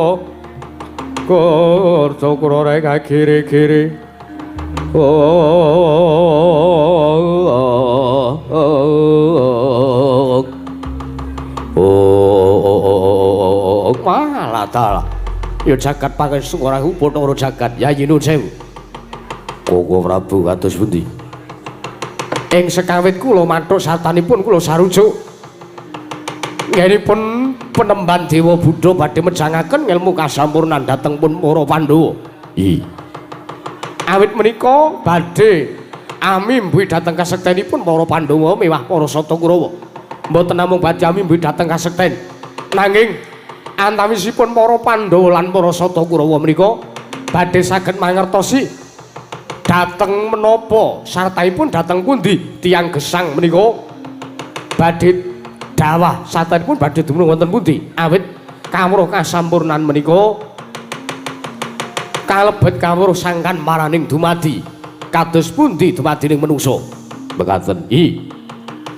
kurca kurore kagiri-giri. Wah, dalah. Ya jagat pangestu ora upun ora jagat. Yayi nuwun sewu. Koko Prabu kados pundi? Ing sekawit kula mathuk sartanipun kula sarujuk. Nggenipun penemban Dewa Buddha badhe mejangaken ngelmu kasampurnan dhateng pun para Pandhawa. I. Awit menika badhe amimbuhi dhateng kasektenipun para Pandhawa miwah para Sata Kurawa. Mboten namung badhe amimbuhi dhateng kasekten, nanging antawisipun para Pandhawa lan para Sata Kurawa menika badhe saged mangertosi dhateng menapa sartaipun dhateng pundi tiyang gesang menika badhe dawah sartaipun badhe dumunung wonten pundi. Awit kawruh kasampurnan menika kalebet kawruh sangkan maraning dumadi kados pundi dumadining manungsa. Mekaten. I.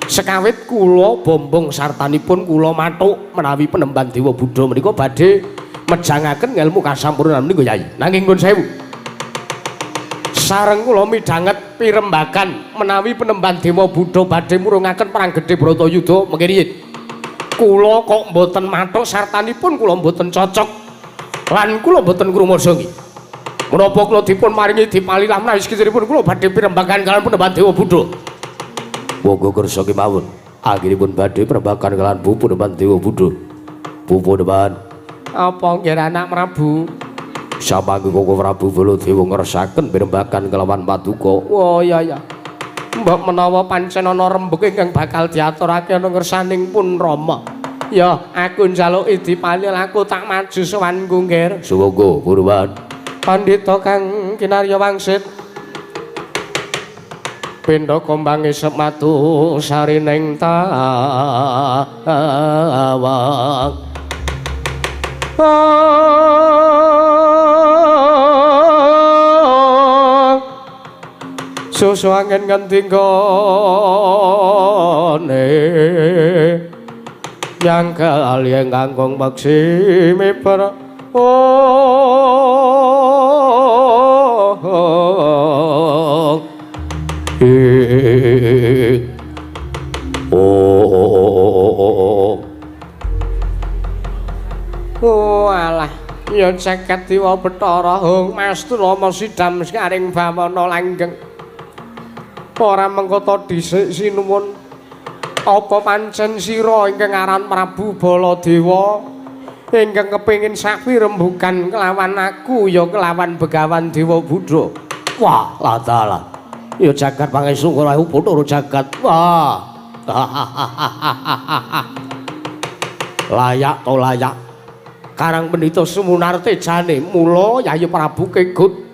Sekawit kula bombong sartanipun kula mathuk menawi penemban Dewa Buddha menika badhe mejangaken ngelmu kasampurnan menika Yai. Nanging nuwun sewu, sareng kula midhanget pirembagan menawi penemban Dewa Buddha badhe murungaken perang gedhe Bratayuda mengke riyin. Kula kok mboten mathuk sartanipun kula mboten cocok lan kula mboten krumasa nggih. Menapa kula dipun maringi dipalilah menawi sekitaripun kula badhe pirembagan kaliyan penemban Dewa Buddha. Monggo kersa kemawon. Anggenipun badhe pirembagan kaliyan pupu depan Dewa Buddha. Pupu depan. Apa nggih anak Prabu? Samangke Koko Prabu Baladewa ngersaken pirembagan kelawan paduka. Oh iya iya. Mbok menawa pancen ana rembug ingkang bakal diaturake ana ngersaning pun Rama. Ya, aku njaluki dipalil aku tak maju sowan nggih. Sumangga purwan. Pandhita kang kinarya wangsit. Pindha kombange sematu sarining tawang. Susu angin ngendi nggone nyangkal yen kangkung peksi miber. Oh alah, ya ceket dewa Bathara Hung Mastulama sidam sekaring bawana langgeng. Ora mengko dhisik sinuwun. Apa pancen sira ingkang aran Prabu Baladewa ingkang kepengin sapirembugan kelawan aku ya kelawan Begawan Dewa Buddha? Wah, ladalah. Ya jagat pangestu ora upun jagat. Wah. Layak to layak. Karang Pendhita Sumunarte jane mula Yayi Prabu kegut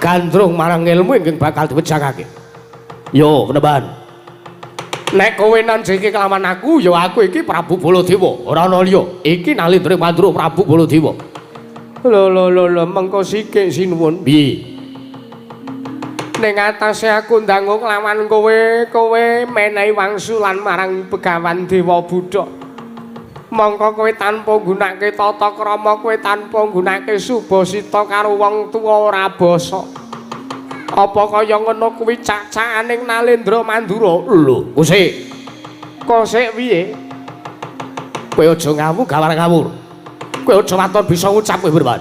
gandrung marang ilmu ingkang bakal diwejangake. Yo, penemban. Nek kowe nanjiki kelawan aku, ya aku iki Prabu Baladewa, ora ana liya. Iki Nalindra Mandura Prabu Baladewa. Lho lho lho lho, mengko sikik sinuwun. Piye? Ning atase aku ndangu kelawan kowe, kowe menehi wangsulan marang Begawan Dewa Buddha. Mongko kowe tanpa nggunakake tata krama, kowe tanpa nggunakake subasita karo wong tuwa ora basa. Apa kaya ngono kuwi cak-cakaning Nalendra Mandura? Lho, kosek. Kosek piye? Kowe aja ngawur gawar ngawur. Kowe aja waton bisa ngucap kowe Burwan.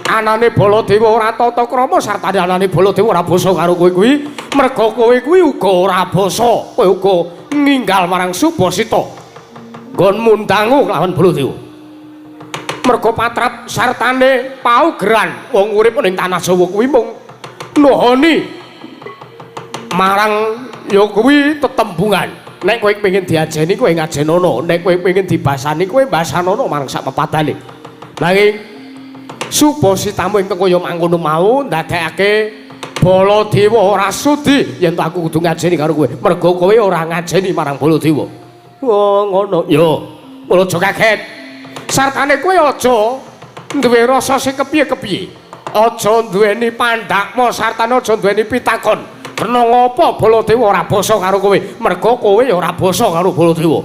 Anane Baladewa ora tata krama sartane anane Baladewa ora basa karo kowe kuwi, merga kowe kuwi uga ora basa, kowe uga ninggal marang Subasita. Nggonmu ndangu kelawan Baladewa. Merga patrap sartane paugeran wong urip ning tanah Jawa kuwi mung nuhoni marang ya kuwi tetembungan. Nek kowe pengin diajeni kowe ngajenono, nek kowe pengin dibasani kowe basanono marang sak pepadane. Nanging subasitamu ingkang kaya mangkono mau ndadekake Baladewa ora sudi yen to aku kudu ngajeni karo kowe. Merga kowe ora ngajeni marang Baladewa. Oh ngono. Yo, mula aja kaget. Sartane kowe aja duwe rasa sing kepiye-kepiye. Aja duweni pandakma sartane aja duweni pitakon. Kena ngapa Baladewa ora basa karo kowe? Merga kowe ora basa karo Baladewa.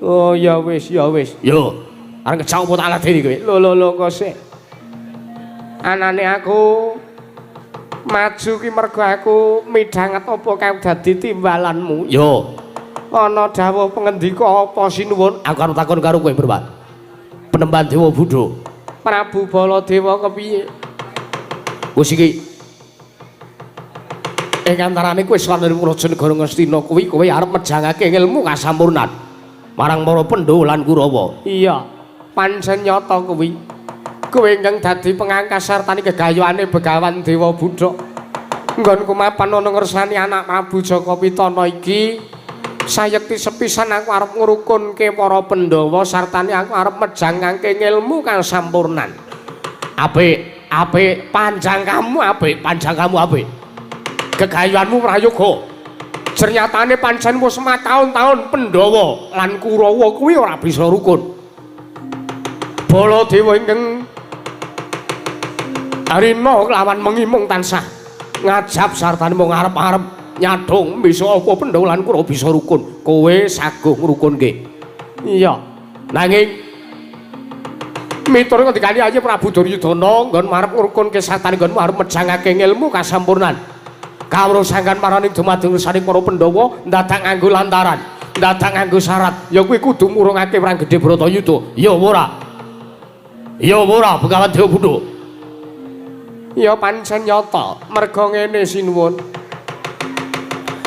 Oh ya wis, ya wis. Yo, arep ngejak apa tak ladeni kowe? Lho lho lho kosek. Anane aku maju ki mergo aku midhanget apa kae dadi timbalanmu. Yo. Ana dawuh pengendika apa sinuwun? Aku arep takon karo kowe, Burwan. Penemban Dewa Buddha. Prabu Baladewa kepiye? Wis iki. Ing antarane kowe sowan ing Raja Negara Ngastina kuwi kowe arep mejangake ilmu kasampurnan marang para Pandhawa lan Kurawa. Iya, pancen nyata kuwi. Kowe ingkang dadi pengangkas sartane gegayuhane Begawan Dewa Buddha. Nggonku mapan ana ngersani anak Prabu Jaka Pitana iki. Sayekti sepisan aku arep ngrukunke para Pandhawa sartane aku arep mejangake ilmu kasampurnan. Apik, apik, panjang kamu apik, panjang kamu apik. Gegayuhanmu prayoga. Jernyatane pancen wis mataun-taun Pandhawa lan Kurawa kuwi ora bisa rukun. Baladewa ingkang Arina kelawan mengimung tansah ngajab sartane mung arep-arep nyadhong bisa apa Pandhawa lan Kurawa bisa rukun. Kowe saguh ngrukunke. Iya. Nanging miturut ngendikane Ayi Prabu Duryudana nggon arep ngrukunke sartane nggon arep mejangake ilmu kasampurnan. Kawruh sangkan maraning dumadung saning para Pandhawa ndadak nganggo lantaran, ndadak nganggo syarat, ya kuwi kudu murungake perang gedhe Bratayuda. Ya ora? Ya ora, Begawan Dewa Buddha. Ya pancen nyata, merga ngene sinuwun.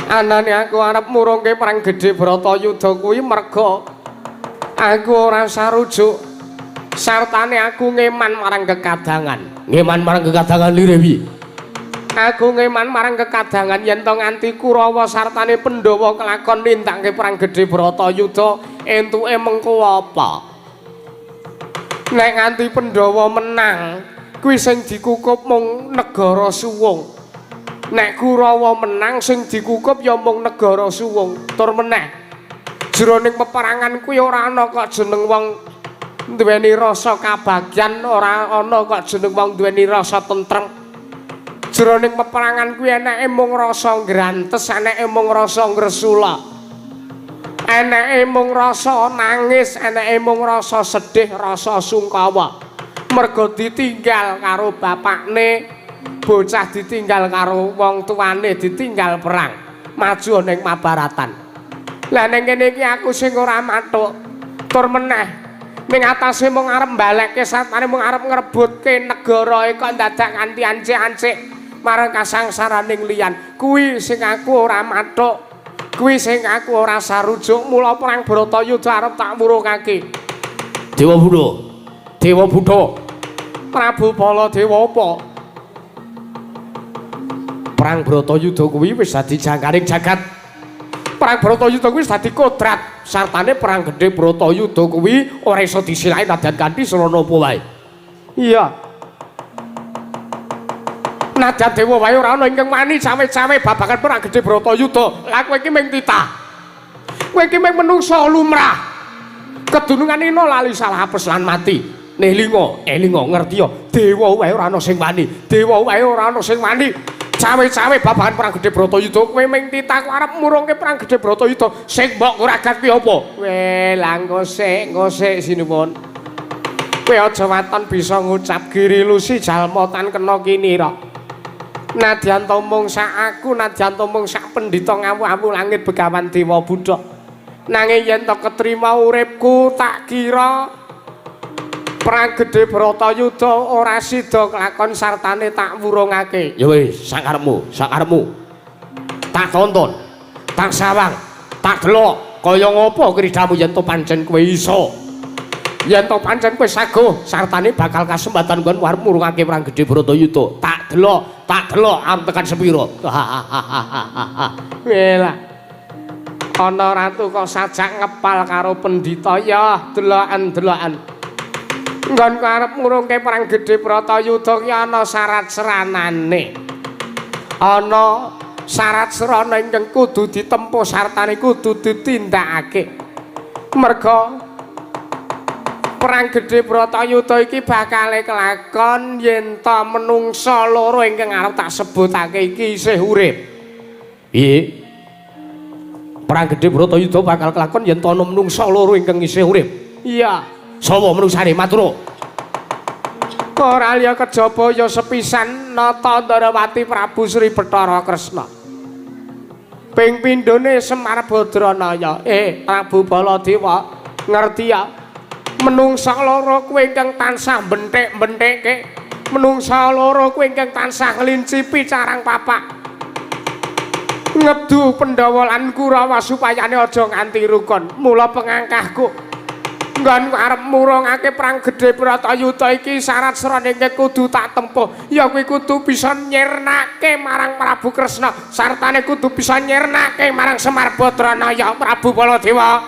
Anane aku arep murungke perang gedhe Bratayuda kuwi merga aku ora sarujuk sartane aku ngeman marang kekadangan. Ngeman marang kekadangan lire piye? Aku ngeman marang kekadangan yen to nganti Kurawa sartane Pandhawa kelakon nindakake perang gedhe Bratayuda entuke mengko apa? Nek nganti Pandhawa menang, kuwi sing dikukup mung negara Suwung. Nek Kurawa menang sing dikukup ya mung negara Suwung. Tur meneh jroning peperangan kuwi ora ana kok jeneng wong duweni rasa kabagyan, ora ana kok jeneng wong duweni rasa tentrem. Jroning peperangan kuwi eneke mung rasa ngrantes, eneke mung rasa ngresula, eneke mung rasa nangis, eneke mung rasa sedih, rasa sungkawa. Merga ditinggal karo bapakne, bocah ditinggal karo wong tuane, ditinggal perang maju ning Mabaratan. Lah ning kene iki aku sing ora mathuk. Tur meneh ning atase mung arep mbalekke sartane mung arep ngrebutke negara kok dadak nganti ancik-ancik marang kasangsaraning liyan. Kuwi sing aku ora mathuk, kuwi sing aku ora sarujuk. Mula perang Bratayuda arep tak wurungake. Dewa Buddha, Dewa Buddha, Prabu Baladewa apa? Perang Bratayuda kuwi wis dadi jangkaring jagat. Perang Bratayuda kuwi wis dadi kodrat. Sartane perang gedhe Bratayuda kuwi ora iso disilaki nadyan kanthi srana apa wae. Iya. Nadyan dewa wae ora ana ingkang wani cawe-cawe babagan perang gedhe Bratayuda. Lah kowe iki mung titah. Kowe iki mung menungsa lumrah. Kedunungan ina lali salah apes lan mati. Nelinga, elinga ngerti ya, dewa wae ora ana sing wani. Dewa wae ora ana sing wani. Cawe-cawe babagan perang gedhe Bratayuda kowe ming titahku arep murungke perang gedhe Bratayuda sing mbok nguragat kuwi apa? Weh, lah engko sik sinuwun. Kowe aja waton bisa ngucap giri lusi jalma tan kena kinira. Nadyan ta mung sak aku, nadyan ta mung sak pendhita ngawu-awu langit Begawan Dewa Buddha. Nanging yen ta ketrima uripku tak kira perang gedhe Bratayuda ora sida kelakon sartane tak wurungake. Ya wis, sakarepmu, sakarepmu. Tak tonton, tak sawang, tak delok kaya ngopo kridamu yen to pancen kowe iso. Yen to pancen kowe saguh sartane bakal kasempatan nggon arep murungake perang gedhe Bratayuda. Tak delok, tak delok am tekan sepiro. Welah. Ana ratu kok sajak ngepal karo pendhita ya deloken-deloken. Nggonku arep ngurungke perang gedhe Bratayuda ki ana syarat seranane. Ana syarat serana ingkang kudu ditempuh sartane kudu ditindakake. Merga perang gedhe Bratayuda iki bakale kelakon yen ta menungsa loro ingkang arep tak sebutake iki isih urip. Piye? Perang gedhe Bratayuda bakal kelakon yen ta ana menungsa loro ingkang isih urip. Iya. Sapa menungsane matur? Ora liya kejaba ya sepisan Nata Ndarawati Prabu Sri Bathara Kresna. Ping pindhone Semar Badranaya. Prabu Baladewa ngerti ya? Menungsa loro kuwi ingkang tansah benthik-benthikke. Menungsa loro kuwi ingkang tansah nglincipi carang papak. Ngedu Pandhawa lan Kurawa supayane aja nganti rukun. Mula pengangkahku nggon arep murungake perang gedhe Bratayuda iki syarat serane kudu tak tempuh ya kuwi kudu bisa nyirnake marang Prabu Kresna sartane kudu bisa nyirnake marang Semar Badranaya Prabu Baladewa.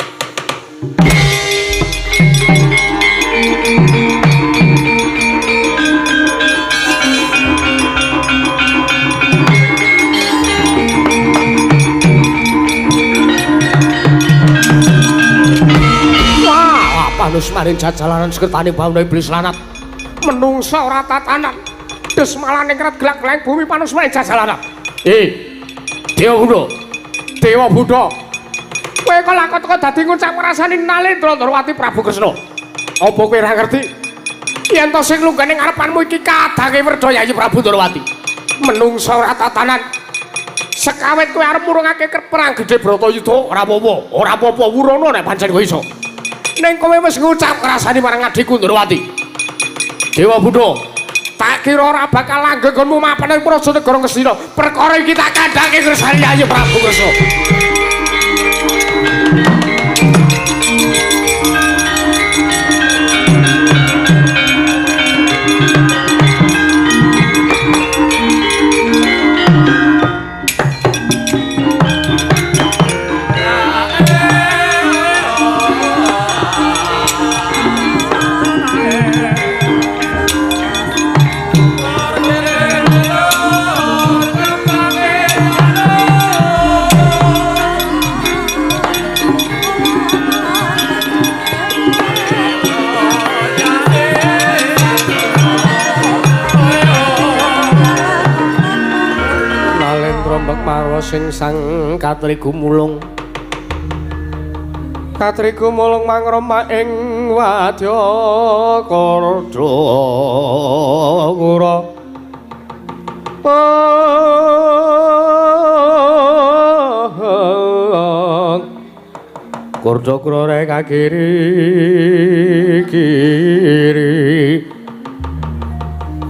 Panus maring jajalanan sekertane bawana iblis lanat. Menungsa ora tatanan. Desmalane kret glak-glak bumi panus maring jajalanan. Dewa Buddha. Dewa Buddha. Kowe kok lakon teko dadi ngucap ngrasani Nalendra Ndrawati Prabu Kresna. Apa kowe ora ngerti? Yen to sing lunggane ngarepanmu iki kadange Werda Yayi Prabu Ndrawati. Menungsa ora tatanan. Sekawit kowe arep murungake perang gedhe Bratayuda ora apa-apa, ora apa-apa wurono nek pancen kowe iso. Ning kowe wis ngucap ngrasani marang adhiku Ndrawati. Dewa Buddha, tak kira ora bakal langgeng nggonmu mapan ing Praja Negara Ngastina. Perkara iki tak kandhake ngrasani Yayi Prabu Kresna. Sing sang katrigu mulung katrigu mulung mangrema ing wadya kardha kura kardha kura reka kiri kiri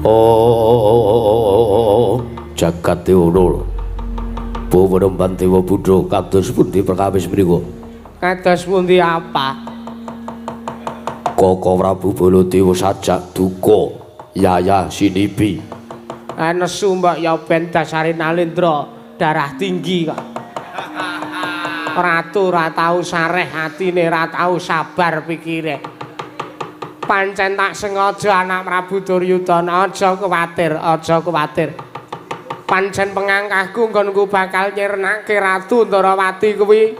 oh jagat dewa Bawana Dewa Buddha kados pundi perkawis mriku? Kados pundi apa? Koko Prabu Baladewa sajak duka yayah sinibi. Nesu mbok ya ben dasare Nalendra darah tinggi kok. Ratu ora tau sareh atine, ora tau sabar pikire. Pancen tak sengaja anak Prabu Duryudana, aja kuwatir, aja kuwatir. Pancen pengangkahku nggonku bakal nyirnake Ratu Ndarawati kuwi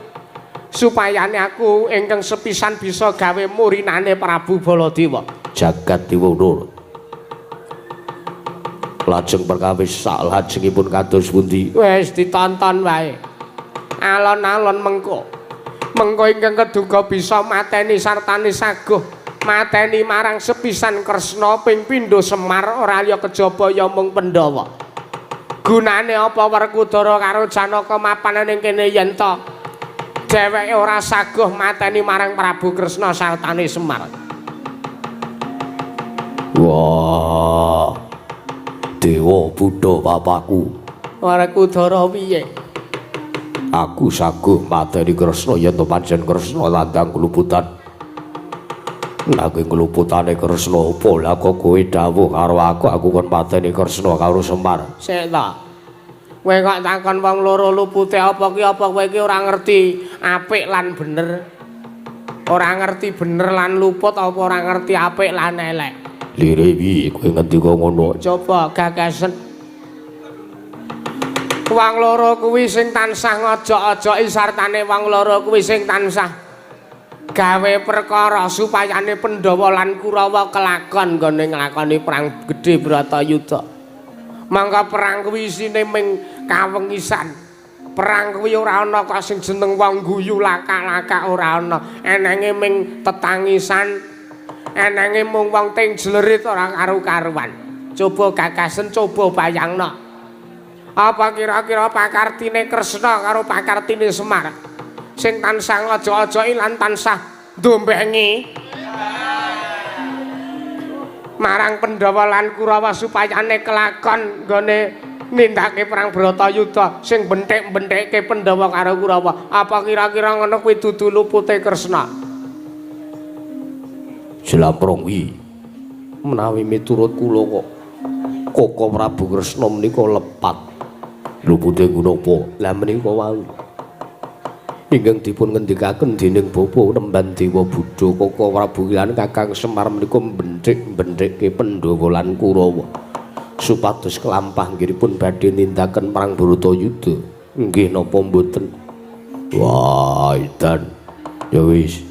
supayane aku ingkang sepisan bisa gawe murinane Prabu Baladewa. Jagat Dewa. Lajeng perkawis saklajengipun kados pundi? Wis ditonton wae. Alon-alon mengko. Mengko ingkang keduga bisa mateni sartane saguh, mateni marang sepisan Kresna ping pindho Semar ora liya kejaba ya mung Pandhawa. Gunane apa Werkudara karo Janaka mapan ning kene yen ta dheweke ora saguh mateni marang Prabu Kresna sartane Semar. Wah. Dewa Buddha papaku. Werkudara piye? Aku saguh mateni Kresna yen to pancen Kresna landang kluputan. Nanging kluputane Kresna apa lah kok kowe dawuh karo aku, aku kon mateni Kresna karo Semar. Sik ta. Kowe kok takon wong loro lupute apa ki, apa kowe iki ora ngerti apik lan bener? Ora ngerti bener lan luput apa ora ngerti apik lan elek? Lire piye kowe ngendika ngono? Coba gagasen. Wong loro kuwi sing tansah ngojok-ojoki sartane wong loro kuwi sing tansah gawe perkara supayane Pandhawa lan Kurawa kelakon nggone nglakoni perang gedhe Bratayuda. Mangka perang kuwi isine ming kawengisan. Perang kuwi ora ana kok sing jeneng wong guyu lakak-lakak ora ana. Enenge ming tetangisan. Enenge mung wong ting jlerit ora karu-karuan. Coba gagasen, coba bayangno. Apa kira-kira pakartine Kresna karo pakartine Semar sing tansah ngojok-ojoki lan tansah ndombengi marang Pandhawa lan Kurawa supayane kelakon nggone nindakake perang Bratayuda sing benthik-benthikke Pandhawa karo Kurawa. Apa kira-kira ngono kuwi dudu lupute Kresna? Jlamprong kuwi menawi miturut kula kok Koko Prabu Kresna menika lepat. Lupute napa? Lah menika wau ingkang dipun ngendikaken dening Bapa Nemban Dewa Buddha Koko Prabu lan Kakang Semar menika benthik-benthikke Pandhawa lan Kurawa supados kelampah nggihipun badhe nindaken perang Bratayuda. Nggih napa mboten? Wah, edan. Ya wis.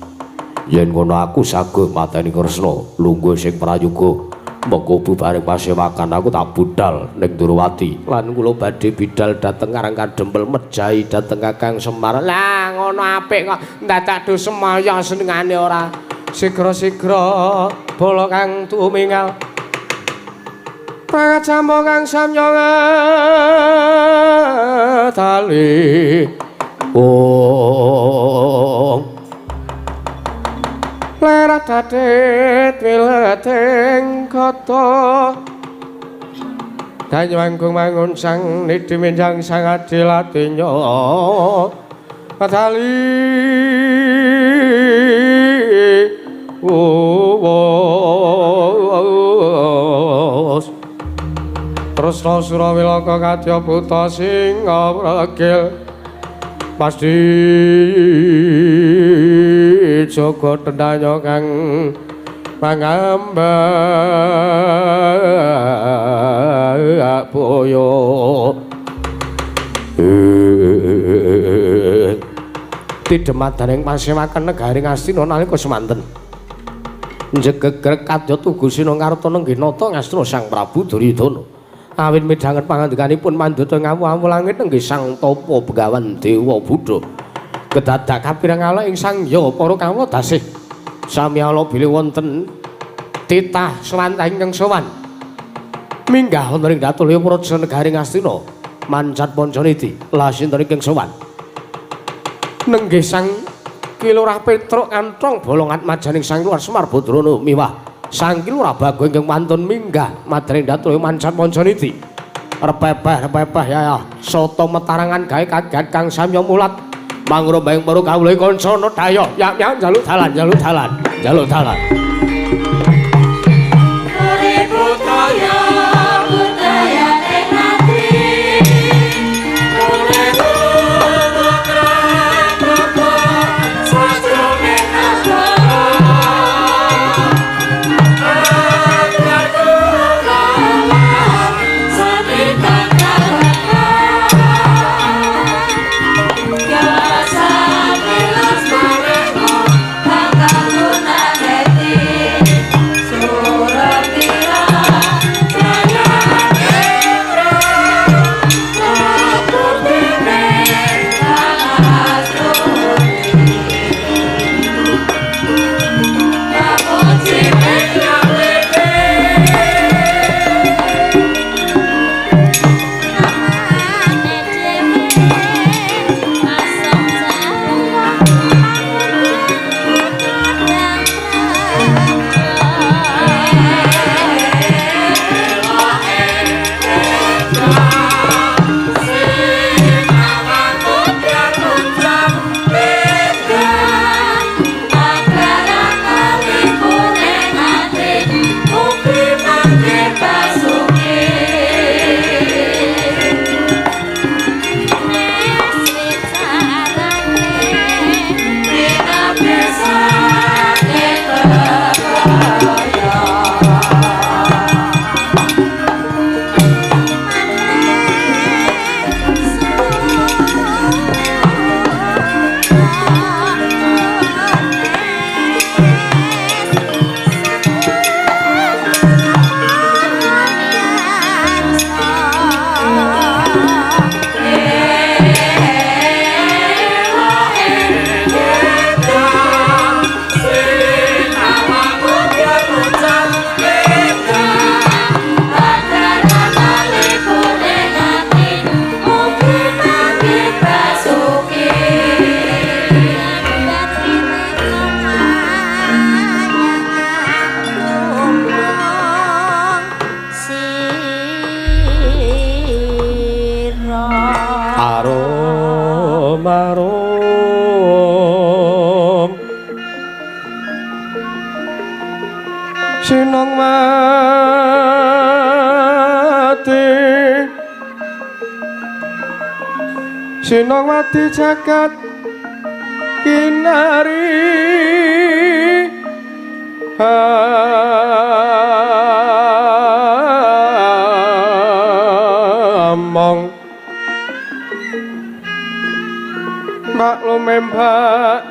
Yen ngono aku saguh mateni Kresna, lungguh sing prayoga. Mengko bubaring pasewakan aku tak budal ning Ndorowati. Lan kula badhe bidal dhateng Karang Kadempel mejahi dhateng Kakang Semar. Lah ngono apik kok ndadak do semaya senengane ora. Sigra-sigra bala kang tumingal. Pangajampa kang samya ngatali. Oh. Lerah dadet wileting kota Danyanggung mangun sang nidhi minjang sang adilatinya Padali uwos Tresna Surawilaka kadya buta singa pregil pasti jaga tendanya kang pangambak boyo. Tidemadaning pasewakan negari Ngastina nalika semanten njegegrek kadya tugu Sinakarta nenggih nata Ngastina Sang Prabu Duryudana awit midhanget pangandikanipun mandata ngawu-awu langit nenggih Sang Tapa Begawan Dewa Buddha kedadak kapireng ala ing Sang Ya para kawula dasih sami ala bilih wonten titah swantah ingkang sowan minggah wonten ing Datulya Praja negari Ngastina mancat Pancaniti lah sinten ingkang sowan nenggih Sang Ki Lurah Petruk Kanthong Bolong atmajaning Sang Lurah Semar Badrana miwah Sang Ki Lurah Bagong ingkang wantun minggah madring Datulya mancat Pancaniti repepeh repepeh ya soto metarangan gawe kaget kang samya mulat mangrombayang para kawula kancana daya ya ya njaluk dalan njaluk dalan njaluk dalan. Yes, I Sinong mati, sinong mati jagat kinari. Among mbak lumembak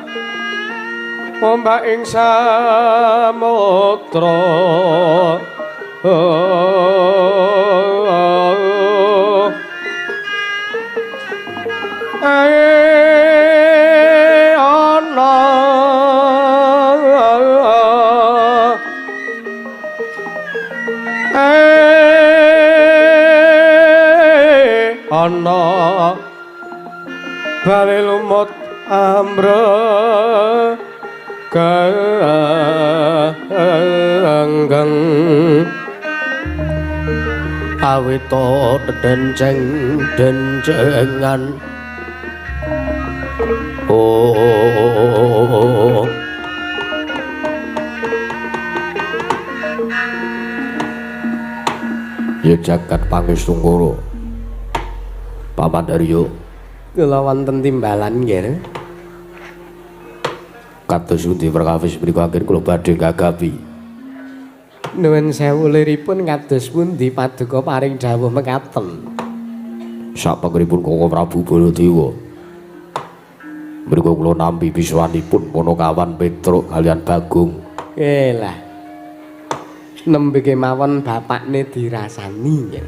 ombak ing samudra. Ae ana, ae ana bali lumut ambre ganggang awita denceng dencengan. Oh, ya jagat pangestungkara Paman Daryo kula wonten timbalan nggih. Kados pundi perkawis mriku anggen kula badhe gagapi. Nuwun sewu liripun kados pundi paduka paring dawuh mekaten. Sapengeripun Koko Prabu Baladewa mriku kula nampi pisuwanipun Panakawan Petruk kaliyan Bagong. Elah. Nembe kemawon bapakne dirasani nggih.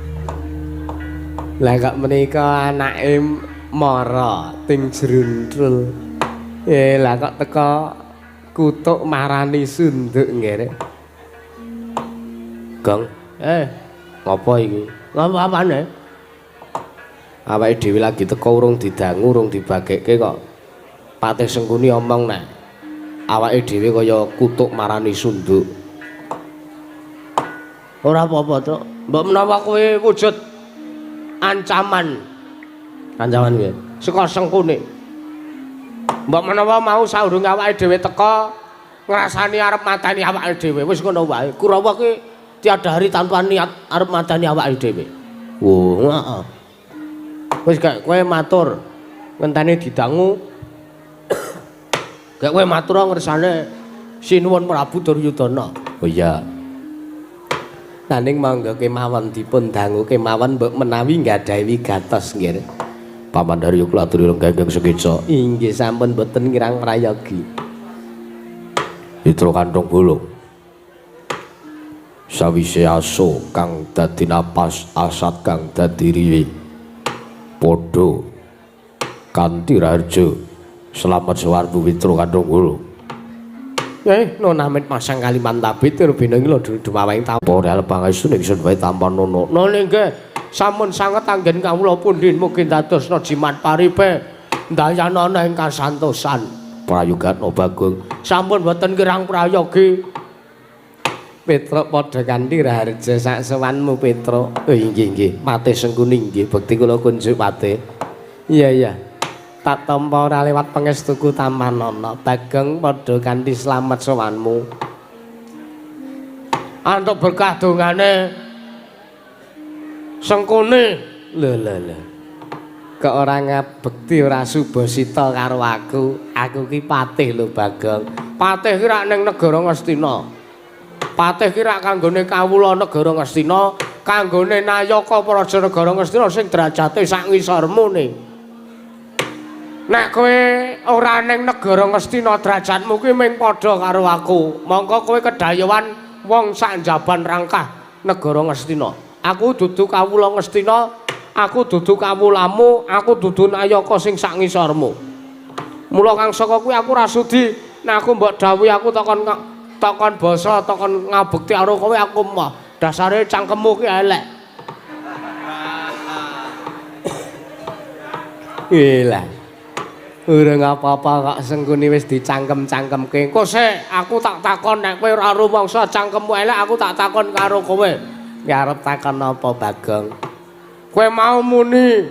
Lah kok menika anake mara ting jruntrul. Lah kok teka kutuk marani sunduk nggih. Gong, ngopo iki? Ngopo apane? Awake dhewe lagi teka urung didangu, urung dibagekke kok Patih Sengkuni omong nek awake dhewe kaya kutuk marani sunduk. Ora apa-apa, Truk. Mbok menawa kowe wujud ancaman. Ancaman piye? Saka Sengkuni. Mbok menawa mau saurunge awake dhewe teka ngrasani arep mateni awake dhewe, wis ngono wae. Kurawa ki tiada hari tanpa niat arep mateni awake dhewe. Wo, heeh. Wis gak kowe matur ngenteni didangu. Gak kowe matur ngersane Sinuwun Prabu Duryudana. Oh iya. Naning monggo kemawon dipun dangu kemawon mbok menawi nggadahi wigatos nggih. Paman Daryo kula aturi lenggah ingkang sekeca. Inggih sampun boten kirang prayogi. Mitra kanthong bolong. Sawise aso kang dadi napas, asat kang dadi riwi. Padha kanthi raharja. Selamat sawarbu mitra kanthong bolong. Nona amit masang Kalimantabit Rubina iki lho dumawaing tampa pangestu ingsun wae tampa nono. Nona nggih sampun sanget anggen kawula pundi mugi dadosna jimat paripe ndayanana ing kasantosan. Prayogatna Bagong. Sampun boten kirang prayogi. Petruk padha kanthi raharja sak sowanmu Petruk. Oh inggih nggih, Patih Sengkuni nggih bekti kula kunjuk Patih. Iya iya. Tak tampa ora lewat pangestuku tamanana. Bagong padha kanthi slamet sowanmu. Antuk berkah dongane Sengkuni. Lho lho lho. Kok ora ngabekti ora subasita karo aku. Aku ki patih lho Bagong. Patih ki rak ning negara Ngastina. Patih ki rak kanggone kawula negara Ngastina, kanggone nayaka praja negara Ngastina sing derajate sak ngisormu ne. Nek kowe ora ning negara Ngastina derajatmu ki ming padha karo aku. Mongko kowe kedayowan wong sak njaban rangkah negara Ngastina. Aku dudu kawula Ngastina, aku dudu kawulamu, aku dudu nayaka sing sak ngisormu. Mula kang saka kuwi aku ora sudi nek aku mbok dawuhi aku takon basa, takon ngabekti karo kowe aku mah. Dasare cangkemmu ki elek. Ilah. Urung apa-apa kok Sengkuni wis dicangkem-cangkemke. Engko sik aku tak takon nek kowe ora rumangsa cangkemmu elek aku tak takon karo kowe. Ya arep takon apa Bagong? Kowe mau muni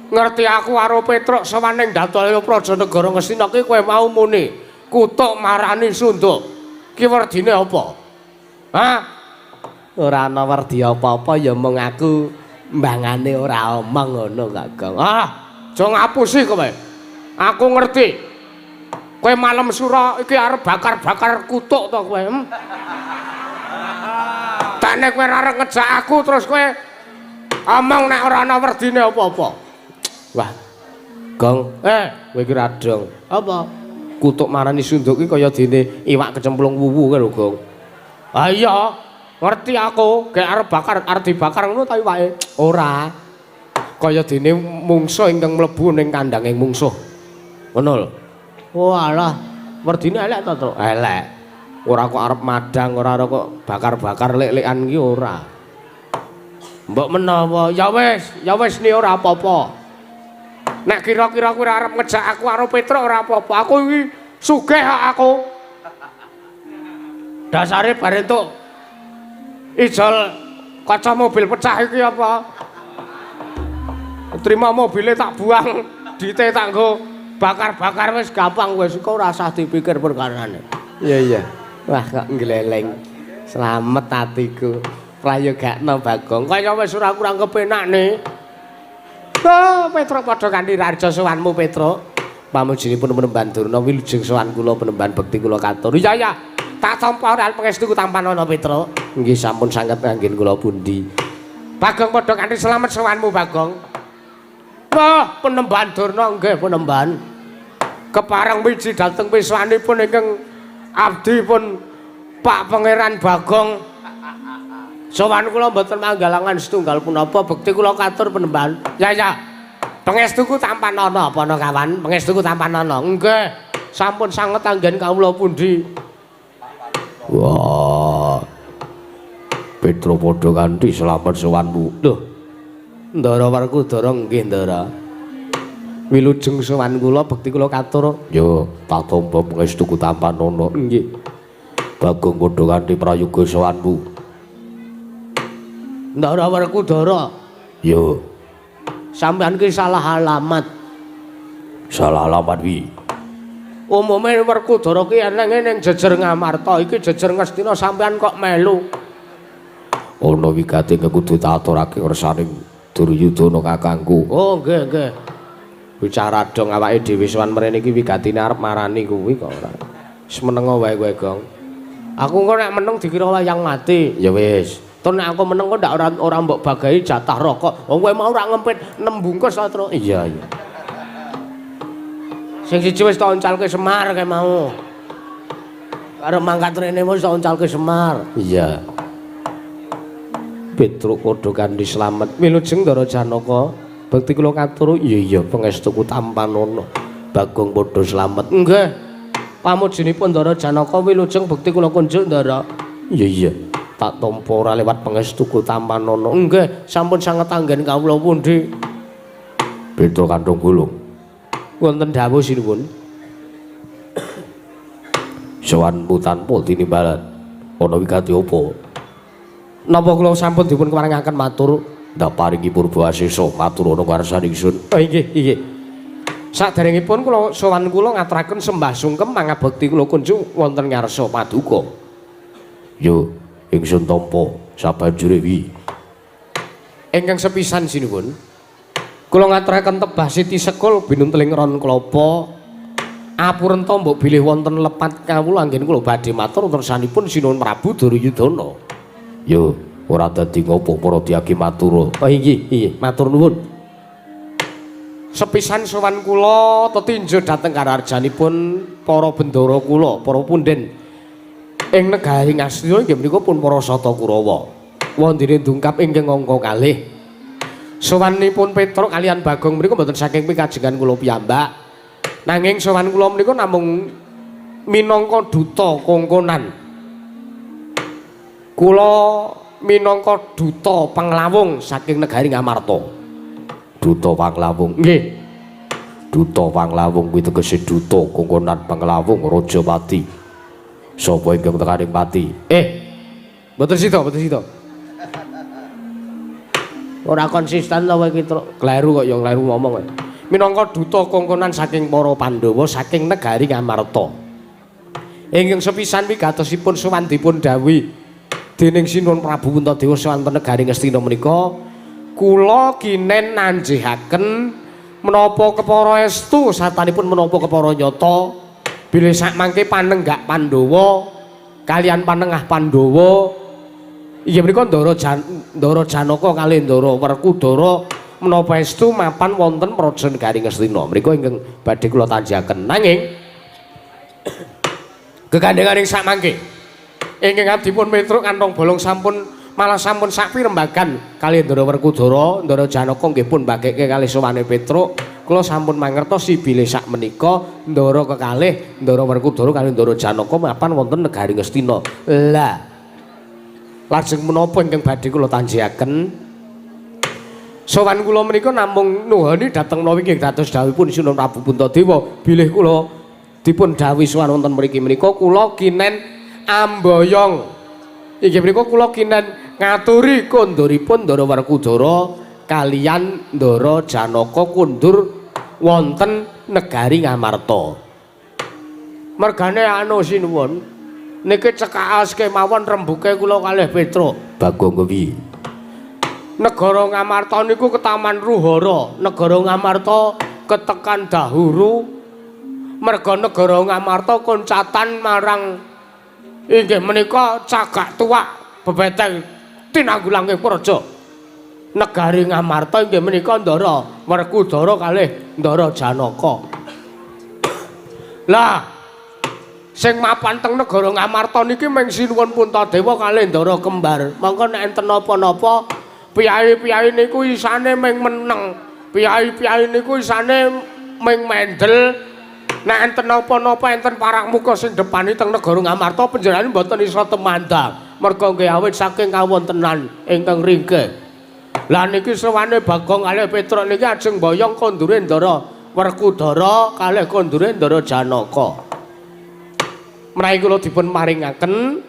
ngerti aku karo Petruk sowan ning Datulaya Praja Negara Ngastina ki kowe mau muni kutuk marani sunduk. Ki werdine apa? Hah? Ora ana werdi apa-apa ya mung aku mbangane ora omong ngono kok, Gong. Ah, aja ngapusi kowe. Aku ngerti. Kowe malam sura iki arep bakar-bakar kutuk to kowe? Hmm? Tane kowe ora arep ngejak aku terus kowe omong nek ora ana werdine apa-apa. Wah. Gong, kowe iki ra dong. Apa? Kutuk marani sunduk iki kaya dene iwak kecemplung wuwu kae lho, Gong. Ah iya, ngerti aku, gek arep bakar, arep dibakar ngono ta iwake? Ora. Kaya dene mungsuh ingkang mlebu ning kandhanging mungsuh. Ngono lho. Oh alah, werdine elek ta, Truk? Elek. Ora kok arep madang, ora kok bakar-bakar lek-lekan ki ora. Mbok menawa, ya wis ni ora apa-apa. Nek kira-kira kowe arep ngejak aku karo Petruk ora apa-apa. Aku iki sugih kok aku. Dasare bar entuk ijol kaca mobil pecah iki apa? Terima mobile tak buang, dite tak nggo bakar-bakar wis gampang wis kok ora usah dipikir perkarane. Iya iya. Wah kok ngleleng. Slamet atiku. Prayogakno Bagong. Kaya wis ora kurang kepenak ne. Oh, Petruk padha kanthi raja sowanmu Petruk. Pamujinipun Penemban Durna wilujeng sowan kula Penemban bekti kula katur. Iya iya. Tak tampa ora pangestuku tampanana Petruk. Nggih sampun sanget anggen kula pundi. Bagong padha kanthi slamet sowanmu Bagong. Wah, Penemban Durna nggih Penemban. Kepareng miji dhateng piswanipun ingkang abdi pun Pak Pangeran Bagong. Sowan kula mboten manggalangan setunggal punapa bekti kula katur Penemban. Ya ya. Pangestuku tampanana apa ana kawan? Pangestuku tampanana. Nggih. Sampun sanget anggen kawula pundi. Wah. Petro padha kanthi slamet sowanmu. Lho. Ndara Werkudara nggih Ndara. Wilujeng sowan kula bekti kula katur. Ya, tak tampa pangestuku tampanana. Nggih. Bagong padha kanthi prayoga sowanmu. Ndara Werkudara. Ya. Sampeyan ki salah alamat. Salah alamat wi. Umume Werkudara ki enenge ning jejer Ngamarta, iki jejer Ngastina sampeyan kok melu. Ana wigati kudu tak aturake ngersaning Duryudana kakangku. Oh nggih nggih. Bicara dong awake dhewe sowan mrene iki wigatine arep marani kuwi kok ora. Wis menengo wae kowe, Gong. Aku engko nek meneng dikira wayang mati. Ya wis. Tur nek aku meneng kok ndak ora mbok bagahi jatah rokok. Wong kowe mau ora ngempit 6 bungkus ta, Truk. Iya iya. Sing siji wis tak oncalke Semar kae mau. Arep mangkat rene wis tak oncalke Semar. Iya. Petruk padha kanthi slamet. Wilujeng Ndara Janaka, bekti kula katur. Iya iya, pangestuku tampanana. Bagong padha slamet. Nggih. Pamujinipun Ndara Janaka wilujeng bekti kula kunjuk Ndara. Iya iya. Tak tampa ora lewat pangestuku tampanana. Nggih, sampun sanget anggen kawula pundi. Petruk kanthong gulung. Wonten dawuh sinuwun. Sowanmu tanpa tinimbalan. Ana wigati apa? Napa kula sampun dipun keparengaken matur? Ndak paringi purba asesa matur ana ngarsane ingsun. Oh inggih, inggih. Saderengipun kula sowan kula ngaturaken sembah sungkem mangabekti kula kunjung wonten ngarsa paduka. Yo, ingsun tampa sabanjure wi. Ingkang sepisan sinuwun. Kula ngaturaken tebah siti sekul binunteling ron klapa. Apurenta mbok bilih wonten lepat kawula anggen kula badhe matur tersanipun Sinuwun Prabu Duryudana. Yo, ora dadi ngopo para diyagi matur. Oh inggih, inggih, matur nuwun. Sepisan sowan kula tetinju dhateng karaharjanipun para bendara kula, para punden ing negari Ngastina inggih menika pun para Sata Kurawa. Wondene ndungkap ingkang angka kalih. Sowanipun Petruk kalian Bagong menika mboten saking pikajengan kula piyambak. Nanging sowan kula menika namung minangka duta kongkonan. Kula minangka duta panglawung saking negari Ngamarta. Duta panglawung. Nggih. Duta panglawung kuwi tegese duta kongkonan panglawung Raja Pati. Sapa ingkang tekaning pati? Mboten sida, mboten sida. Ora konsisten to kowe iki, Truk. Kleru kok ya kleru ngomong kowe. Minangka duta kongkonan saking para Pandhawa saking negari Ngamarta. Ingkang sepisan wigatosipun sowan dipun dawuhi dening Sinuwun Prabu Puntadewa wonten negari Ngastina menika kula kinen nanjihaken menapa kepara estu satanipun menapa kepara nyata bilih sakmangke panenggak Pandhawa kalian panengah Pandhawa inggih menika Ndara Janaka kalih Ndara Werkudara menapa estu mapan wonten praja negari Ngastina mriku ingkang badhe kula tanjihaken. Nanging gegandhenganing sakmangke ingkang abdipun Petruk kantong bolong sampun malah sampun sakpirembagan kalih Ndara Werkudara Ndara Janaka nggih pun mbageke kalih sowane Petruk kula sampun mangertosi bilih sakmenika Ndara kekalih Ndara Werkudara kalih Ndara Janaka mapan wonten negari Ngastina. Lah lajeng menapa ingkang badhe kula tanjihaken sowan kula menika namung nuhoni dhateng menawi nggih dados dawuhipun Sinuwun Prabu Puntadewa bilih kula dipun dawuhi sowan wonten mriki menika kula kinen amboyong inggih menika kula kinen ngaturi konduripun Ndara Werkudara kaliyan Ndara Janaka kundur wonten negari Ngamarta. Mergane anu sinuwun niki cekaos kemawon rembuke kula kalih Petruk. Bagong kepiye? Negara Ngamarta niku ketaman Ruhara, negara Ngamarta ketekan dahuru. Merga negara Ngamarta koncatan marang inggih menika cagak tuwak bebeteng tinanggulanging praja. Negari Ngamarta inggih menika Ndara Werkudara kalih Ndara Janaka. Lah sing mapan teng negara Ngamarta niki mung Sinuwun Puntadewa kalih Ndara kembar. Mongko nek enten napa-napa piyai-piyai niku isane mung meneng, piyai-piyai niku isane mung mendel. Nek enten napa-napa enten parang muka sing depani teng negara Ngamarta panjenengane mboten iso temandang. Merga nggih awit saking kawontenan ingkang ringkih. Lah niki sowane Bagong kalih Petruk niki ajeng boyong kondure Ndara Werkudara kalih kondure Ndara Janaka. Menawi kula dipun paringaken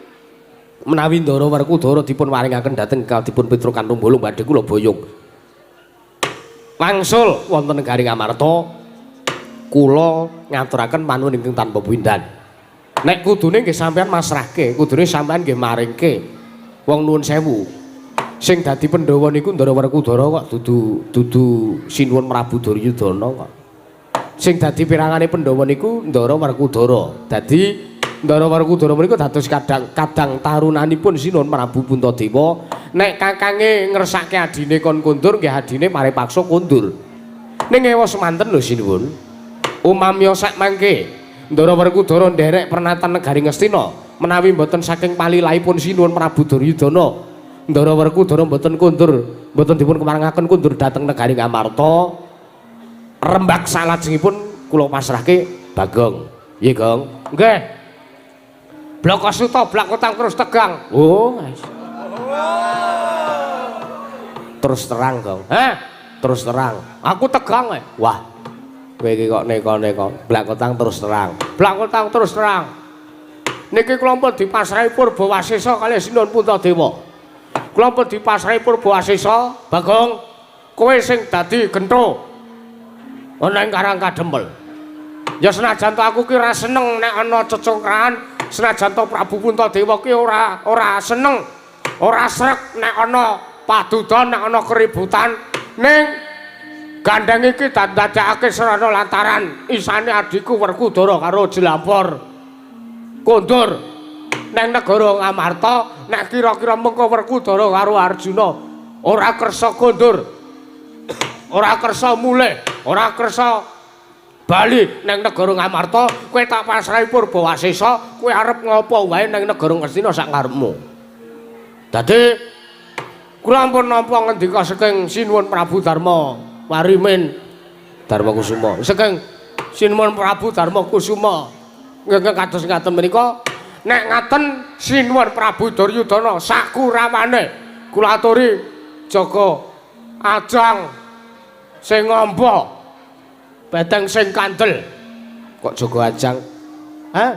menawi Ndara Werkudara dipun paringaken dhateng dipun Petruk Kantung Bolong badhe kula boyong wangsul wonten negari Ngamarta. Kula ngaturaken panuwun ingkang tanpa pindhan. Nek kudune nggih sampeyan masrahke, kudune sampeyan nggih maringke. Wong nuwun sewu. Sing dadi Pandhawa niku Ndara Werkudara kok dudu Sinuwun Prabu Duryudana kok. Sing dadi pirangane Pandhawa niku Ndara Werkudara. Dadi Ndara Werkudara menika dados kadang tarunanipun Sinuwun Prabu Puntadewa. Nek kakange ngersake adine kon kondur nggih adine mare paksa kondur. Ning ewa semanten lho Sinuwun. Umamya sakmangke Ndara Werkudara nderek pernatan negari Ngastina menawi mboten saking palilahipun Sinuwun Prabu Duryudana Ndara Werkudara mboten kondur, mboten dipun kemarengaken kondur dhateng negari Ngamarta. Rembak salajengipun kula pasrahke Bagong. Nggih, Gong. Nggih. Blaka Suta blakotang terus tegang. Oh. Terus terang, Gong. Heh, terus terang. Aku tegang eh. Wah. Kowe iki kok neko-neko, blakotang terus terang. Blakotang terus terang. Niki kula pun dipasrahi Purbawasesa kalih Sinuwun Puntadewa. Kula pun dipasrahi Purbawasesa, Bagong, kowe sing dadi gentho ana ing Karang Kadempel. Ya senajan to aku ki ora seneng nek ana cecongkrahan, senajan to Prabu Puntadewa ki ora seneng, ora srek nek ana padudon, nek ana keributan, ning gandeng iki dandadekake srana lantaran isane adhiku Werkudara karo Jlampor kondur nang negara Ngamarta. Nek kira-kira mengko Werkudara karo Arjuna ora kersa kondur, ora kersa mulih, ora kersa bali nang negara Ngamarta, kowe tak pasrahi Purbawasesa, kowe arep ngopo wae nang negara Ngastina sak karepmu. Dadi kula ampun nampa ngendika saking Sinuwun Prabu Darma Warimin Darma Kusuma. Saking Sinuwun Prabu Darma Kusuma nggih kados ngaten menika, nek ngaten Sinuwun Prabu Duryudana sakurawane kula aturi jaga ajang sing ngamba beteng sing kandel. Kok jaga ajang? Hah?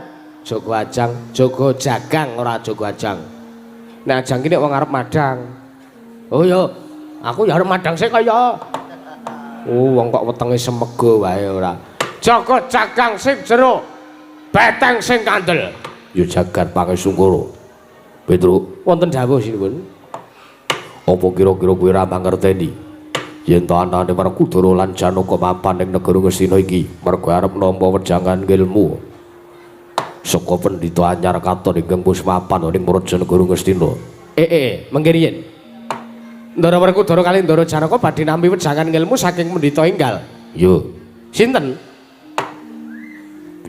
Jaga ajang, jaga jagang ora jaga ajang. Nek ajang ki nek wong arep madang. Oh ya, aku ya arep madang sik kaya. Oh, wong kok wetenge semega wae ora. Jaga jagang sing jero, beteng sing kandel. Ya jagat pangesungkara. Petruk, wonten dawuh sinuwun. Apa kira-kira kowe ora mangerteni yen to anane Werkudara lan Janaka mapan ing negara Ngastina iki merga arep nampa wejangan ilmu saka pendhita anyar katon ingkang wis mapan ing praja negara Ngastina. Mengke riyin. Ndara Werkudara kali Ndara Janaka badhe nampi wejangan ilmu saking pendhita enggal. Yo. Sinten?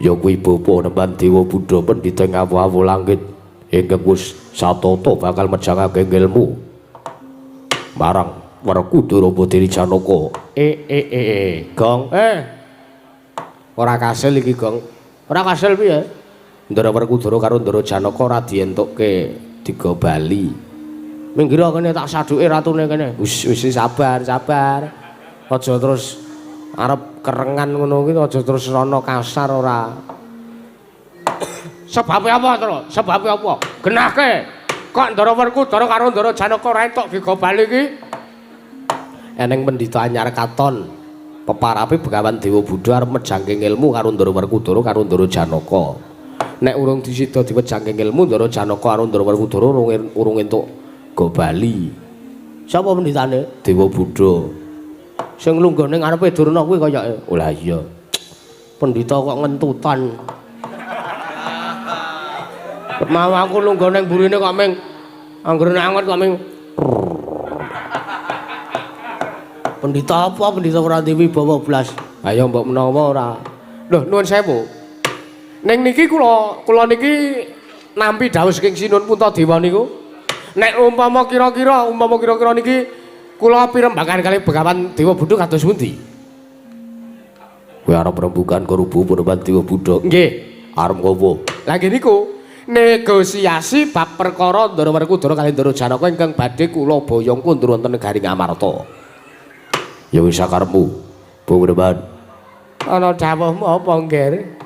Ya kuwi bapa nemban Dewa Buddha pendhita ing awu-awu langit ingkang wis satata bakal mejangake ilmu marang Werkudara Putri Janaka. Gong. Ora kasil iki, Gong. Ora kasil piye? Ndara Werkudara karo Ndara Janaka ora dientukke diga bali. Minggir kene tak saduke ratune kene. Wis wis sabar, sabar. Aja terus arep kerengan ngono kuwi, aja terus rono kasar ora. Sebabe apa, Tru? Sebabe apa? Genahke. Kok Ndara Werkudara karo Ndara Janaka ora entuk diga bali iki? Eneng pendhita anyar katon peparape Begawan Dewa Buddha arep mejangke ilmu karo Ndara Werkudara karo Ndara Janaka. Nek urung disida diwejangke ilmu Ndara Janaka karo Ndara Werkudara urung entuk go bali. Sapa pendhitane? Dewa Buddha. Sing lungguh ning ngarepe Durna kuwi kayake. Oh lah iya. Pendhita kok ngentutan. Mau aku lungguh ning burine kok ming anggere anget kok ming. Pendhita apa? Pendhita ora duwe wibawa blas. Ayo mbok menawa ora. Lho nuwun sewu. Ning niki kula niki nampi dawuh saking Sinuwun Puntadewa niku. Nek umpama kira-kira niki kula pirembakan kali Begawan Dewa Buddha kados pundi? Kowe arep rembugan karo Begawan Dewa Buddha? Nggih. Arep ngopo? Lah nggih niku negosiasi bab perkara Ndara Werkudara kali Ndara Janaka ingkang badhe kula boyong kundur wonten negari Ngamarta. Ya wis sakarepmu, Begawan. Ana dawuhmu apa, Nggir?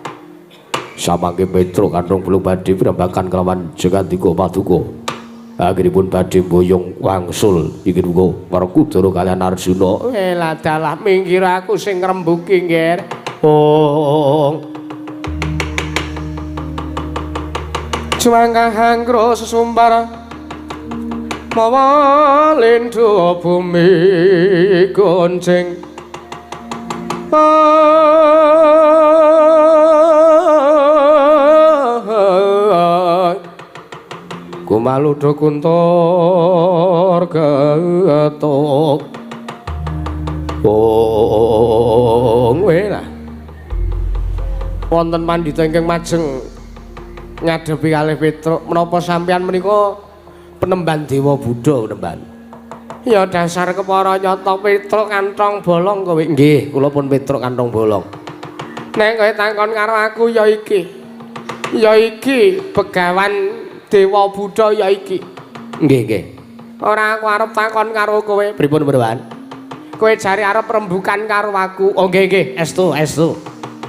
Samangke Petruk kanthong belung badhe pirembakan kelawan Jagandika Paduka. Akhiripun badhe boyong wangsul iki uga Werkudara kaliyan Arjuna. Lah dalah minggir aku sing ngrembuki, Nggir. Oh. Juangkah angkro sesumbar mawa lindho bumi gonceng. Kumaludha kuntur getuk. Oh, lah. Wonten pandhita ingkang majeng ngadepi kalih Petruk, menapa sampeyan menika penemban Dewa Buddha penemban? Ya dasar kepara nyata Petruk kantong bolong kowe. Nggih, kula pun Petruk kantong bolong. Nek kowe takon karo aku ya iki. Ya iki Begawan Dewa Buddha ya iki. Nggih, nggih. Ora aku arep takon karo kowe. Pripun, Begawan? Kowe jare arep rembukan karo aku. Oh nggih, nggih, estu, estu.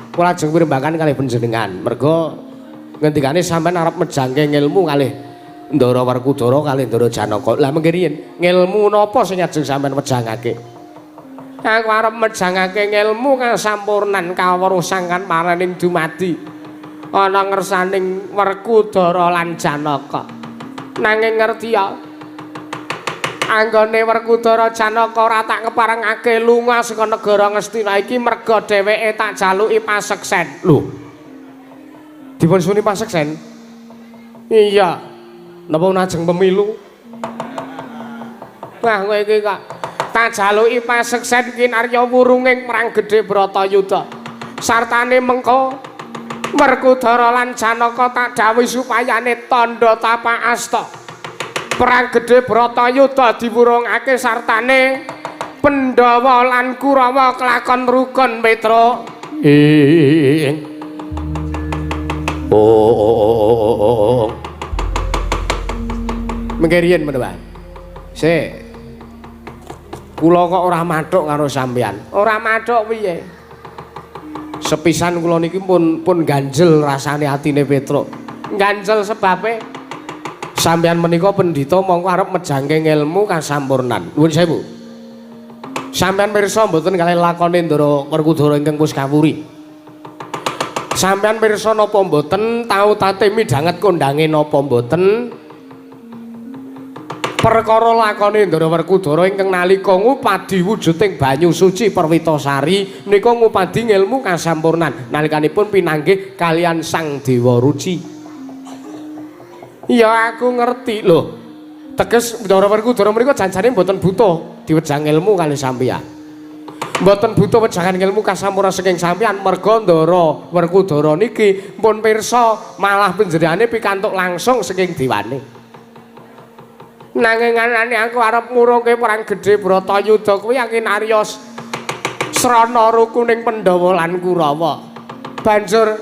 Kula ajeng pirembakan kalih panjenengan. Merga ngendikane sampean arep mejangke ilmu kalih Ndara Werkudara kalih Ndara Janaka. Lah mengke riyin, ngilmu napa sing ajeng sampean wejangake? Aku arep mejangake ngilmu kasampurnan kawruh sangkan paraning dumadi ana ngersaning Werkudara lan Janaka. Nanging ngerti ya, anggone Werkudara Janaka ora tak keparengake lunga saka negara Ngastina iki merga dheweke tak jaluki paseksen. Lho. Dipun suni paseksen? Iya. Napa najeng pemilu? Wah kowe iki kok tak jaluki paseksen kinarya wurunging perang gedhe Bratayuda. Sartane mengko Werkudara lan Janaka tak dawuhi supayane tandha tapak asta. Perang gedhe Bratayuda diwurungake sartane Pandhawa lan Kurawa kelakon rukun Petruk. Ing. Oh. Mengke riyin menawan. Sik. Kula kok ora mathuk karo sampeyan. Ora mathuk piye? Sepisan kula niki pun ganjel rasane atine Petruk. Ganjel sebabe sampeyan menika pendhita mongko arep mejangke ilmu kasampurnan. Nuwun sewu. Sampeyan pirsa mboten kalih lakone Ndara Werkudara ingkang wis kawuri? Sampeyan pirsa napa mboten tau tate midhanget kondange napa mboten? Perkara lakone Ndara Werkudara ingkang nalika ngupadi wujuding banyu suci Perwitasari menika ngupadi ngelmu kasampurnan nalikanipun pinanggih kalian Sang Dewa Ruci. Ya aku ngerti lho. Teges Ndara Werkudara menika janjane mboten butuh diwejang ilmu kali sampeyan. Mboten butuh wejangan ilmu kasampurnan saking sampeyan merga Ndara Werkudara niki pun pirsa malah panjenengane pikantuk langsung saking dewane. Nanging anane aku arep ngurungke perang gedhe Bratayuda kuwi akinarya srana rukuning Pandhawa lan Kurawa. Banjur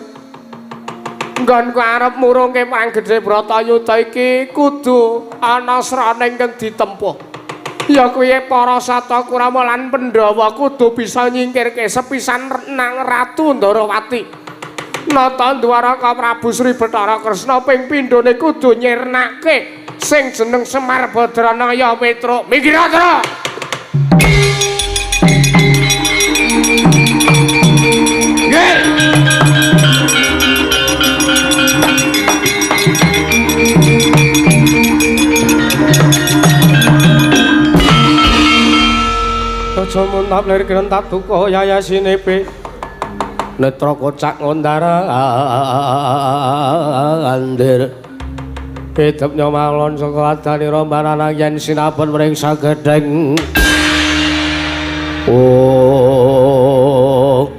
nggonku arep murungke perang gedhe Bratayuda iki kudu ana srana ingkang ditempuh. Ya kuwi para Sata Kurawa lan Pandhawa kudu bisa nyingkirke sepisan nang Ratu Ndarawati. Nata Dwaraka Prabu Sri Bathara Kresna ping pindhone kudu nyirnake sing jeneng Semar Badranaya Petruk. Minggir Tru. Nggih. Aja muntap lir krentak duka yayasine pe. Netra kocak ngondara andir. Edep nyomalon saka adane rombanan yen sinapun mring sagedheng. Oh.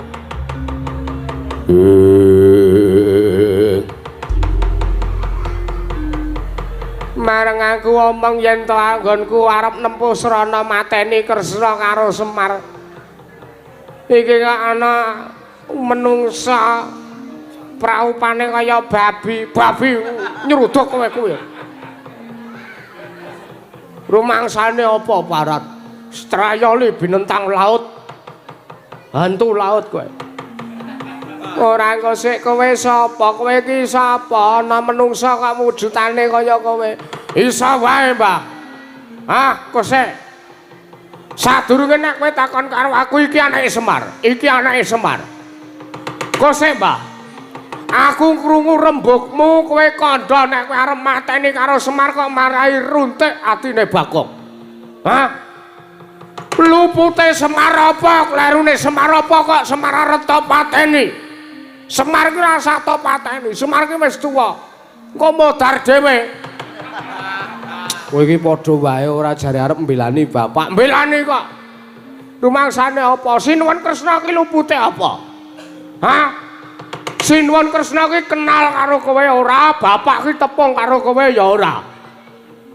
Mareng aku omong yen to anggonku arep nempuh srana mateni Kresna karo Semar. Iki kok ana menungsa praupane kaya babi, babi nyeruduk kowe kuwi. Rumangsane apa Barat? Strayoli binentang laut. Hantu laut kowe. Ora kosek kowe sapa? Kowe iki sapa? Ana menungsa kok wujudane kaya kowe. Iso wae, Mbah. Ah, kosek. Sadurunge nek kowe takon karo aku iki anake Semar. Iki anake Semar. Kosek, Mbah. Aku krungu rembugmu kowe kandha nek kowe arep mateni karo Semar kok marai runtik atine Bagong. Hah? Lupute Semar apa? Klerune Semar apa kok Semar arep tok pateni? Semar ki ora usah tok pateni, Semar ki wis tuwa. Engko modar dhewe. Kowe iki padha wae ora jare arep mbelani bapak. Mbelani kok. Rumangsane apa? Sinuwun Kresna ki lupute apa? Hah? Sinuwun Kresna ki kenal karo kowe ora, bapak ki tepung karo kowe ya ora.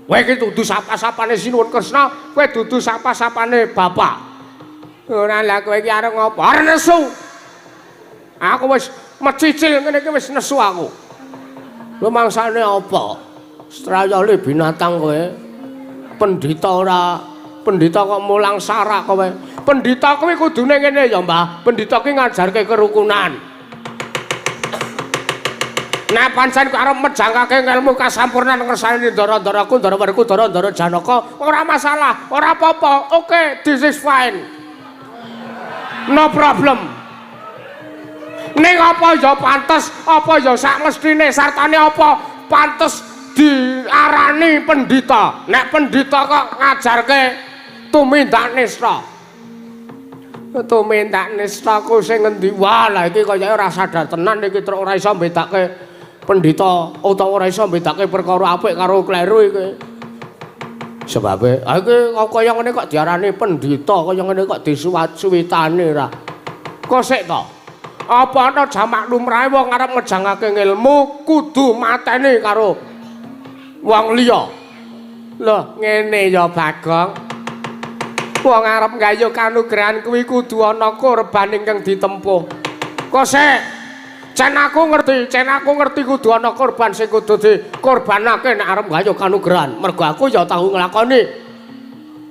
Kowe iki dudu sapa-sapane Sinuwun Kresna, kowe dudu sapa-sapane bapak. Ora lah kowe iki arep ngopo? Arep nesu. Aku wis mecicil ngene iki wis nesu aku. Lho mangsane apa? Strayole binatang kowe. Pendhita ora, pendhita kok mulang sarak kowe. Pendhita kuwi kudune ngene ya, Mbah. Pendhita ki ngajarke kerukunan. Nek pancen arep mejangkake ilmu kasampurnan ngersane ndara-ndaraku, ndara Werkudara, ndara Janaka, ora masalah, ora apa-apa. Oke, this is fine. No problem. Ning apa ya pantes, apa ya sak mestine sartane apa pantes diarani pendhita. Nek pendhita kok ngajarke tumindak nista. Tumindak nista ku sing ngendi? Wah, lah iki kayake ora sadar tenan iki truk ora iso mbedake pendhita utawa ora iso mbedake perkara apik karo kleru iki. Sebabe, ah iki kaya ngene kok diarani pendhita, kaya ngene kok disuwat-suwitane ra. Kok sik to? Apa ana jamak lumrahe wong arep ngejangake ilmu kudu mateni karo wong liya. Lho, ngene ya Bagong. Wong arep nggayuh kanugrahan kuwi kudu ana korban ingkang ditempuh. Kok sik? Cen aku ngerti kudu ana korban sing kudu dikorbanake nek arep nggayuh kanugrahan. Mergo aku ya tau nglakoni.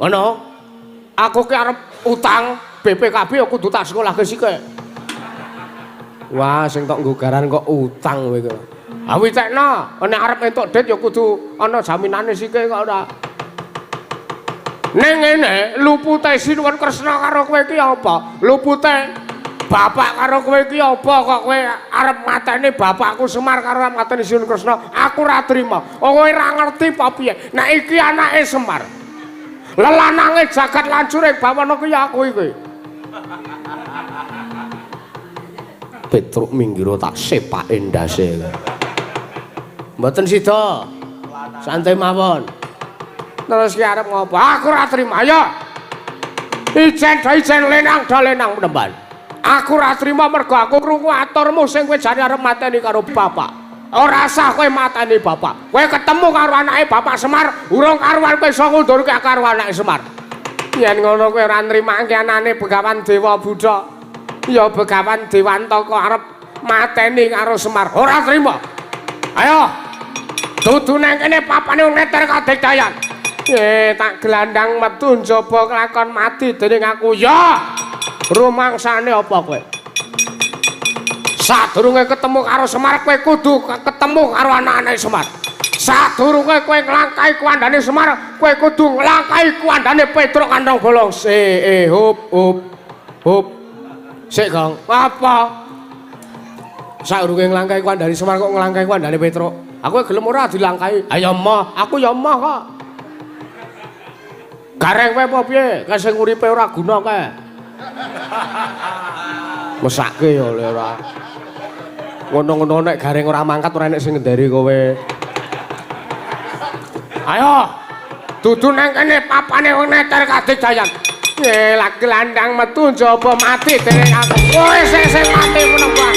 Ngono. Aku ki arep utang BPKB ya kudu tak sekolahke sike. Wah, sing tok nggo garan kok utang kowe iki. Ah witekno, nek arep entuk dit ya kudu ana jaminane sike kok ora. Ning ngene, lupute Sinuwun Kresna karo kowe iki apa? Lupute Bapak karo kowe iki apa kok kowe arep mateni bapakku Semar karo mateni Sinuwun Kresna? Aku ora trima. Oh, kowe ora ngerti apa piye? Nek iki anake Semar. Lelanange jagat lancur ing bawana kuwi aku iki. Petruk minggiro tak sepake ndase. Mboten sida. Santai mawon. Terus ki arep ngopo? Aku ora trima. Ayo. Ijen do ijen lenang do lenang penemban. Aku ora trima mergo aku krungu aturmu sing kowe jane arep mateni karo bapak. Ora sah kowe mateni bapak. Kowe ketemu karo anake bapak Semar, urung karuan kowe iso ngundurke karo anake Semar. Yen ngono kowe ora nrimake anane Begawan Dewa Buddha. Ya Begawan Dewantaka arep mateni karo Semar. Ora trima. Ayo. Dudu nang kene papane neter kadigdayan. Tak gelandang metu njaba kelakon mati dening aku. Ya. Rumangsane apa kowe? Sadurunge ketemu karo Semar kowe kudu ketemu karo anak-anake Semar. Sadurunge kowe nglangkahi kuandane Semar, kowe kudu nglangkahi kuandane Petruk Kantong Bolong. Hop hop hop. Sik, Gong. Apa? Sadurunge nglangkahi kuandane Semar kok nglangkahi kuandane Petruk. Aku gelem ora dilangkahi. Ayo emoh, aku ya emoh kok. Gareng kowe apa piye? Kae sing uripe ora guna kae. Mesake ya le ora. Ngono-ngono nek gareng ora mangkat ora enek sing ngendari kowe. Ayo. Dudu nang kene papane wong neter kadigdayan. Lak gelandang metu njaba mati dening aku. Kowe sing mati menapa?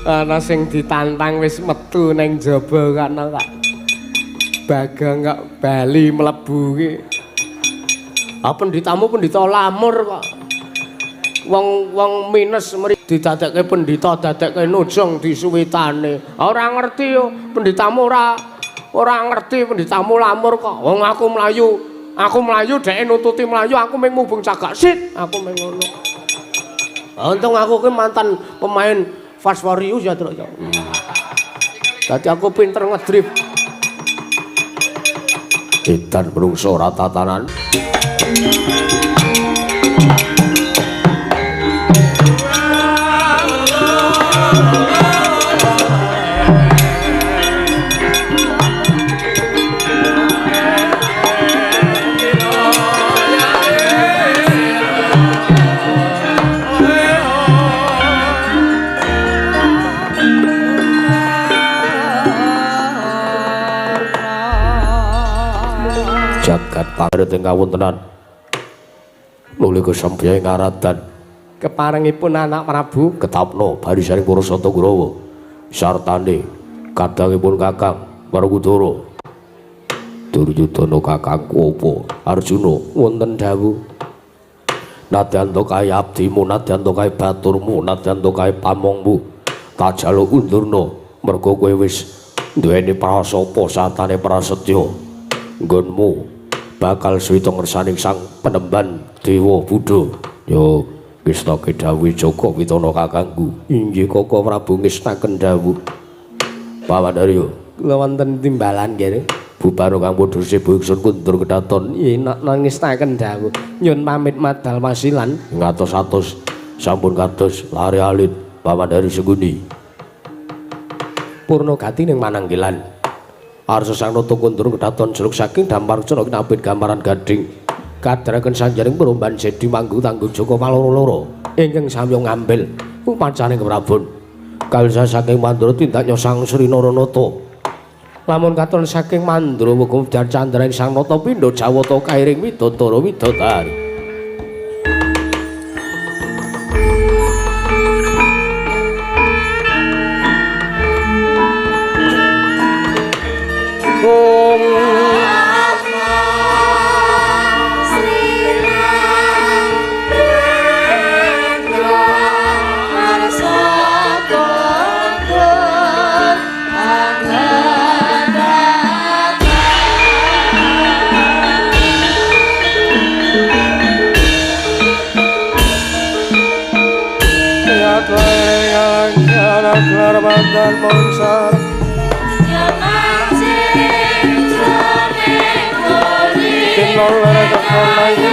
Ana sing ditantang wis metu nang jaba kana kok. Bagong kok bali mlebu ki. Ah pendhitamu pendhita lamur kok. Wong-wong minus mri didadekke pendhita dadekke nujung disuwitane. Ora ngerti yo pendhitamu ora ngerti pendhitamu lamur kok. Wong aku mlayu dheke nututi mlayu aku mung mubung cagak sit, aku mung ngono. Untung aku ki mantan pemain Fast Furious ya, Truk ya. Dadi aku pinter ngedrift. Edan mrungsa ora tatanan. Jagat paret ing kawontenan nuli kesampya ing aratan keparengipun anak Prabu ketapno barisaning para Sata Kurawa sartane kadangipun Kakang Werkudara Duryudana kakangku apa Arjuna wonten dawuh nadyan to kae abdimu nadyan to kae baturmu nadyan to kae pamongmu tak jaluk undurna mergo kowe wis duweni prasapa satane prasetya nggonmu bakal suwita ngersaning sang penemban Dewa Buddha. Yo ngestake dawuh Joko Witana kakangku. Inggih Koko Prabu ngestaken dawuh. Pawandarya kula wonten timbalan nggih. Bubaro kang padha sibuk ingsun kundur kedaton. Yen ngestaken dawuh. Nyun pamit madal wasilan ngatos-atos sampun kados lare alit Pawandarya Sengkuni. Purna gati ning mananggilan. Arsa sang nata kundur kedaton jeluk saking dampar cana kinabit gambaran gading kadaraken sanjaring peromban jedi manggung tanggung Joko paloro-loro ingkang samya ngambil upacaning Prabon kalisa saking Mandra tindak nyosang Sri Naranata lamun katon saking Mandra muga candraning sang nata pindha jawata kairing widodara widodari. Thank you. Bye.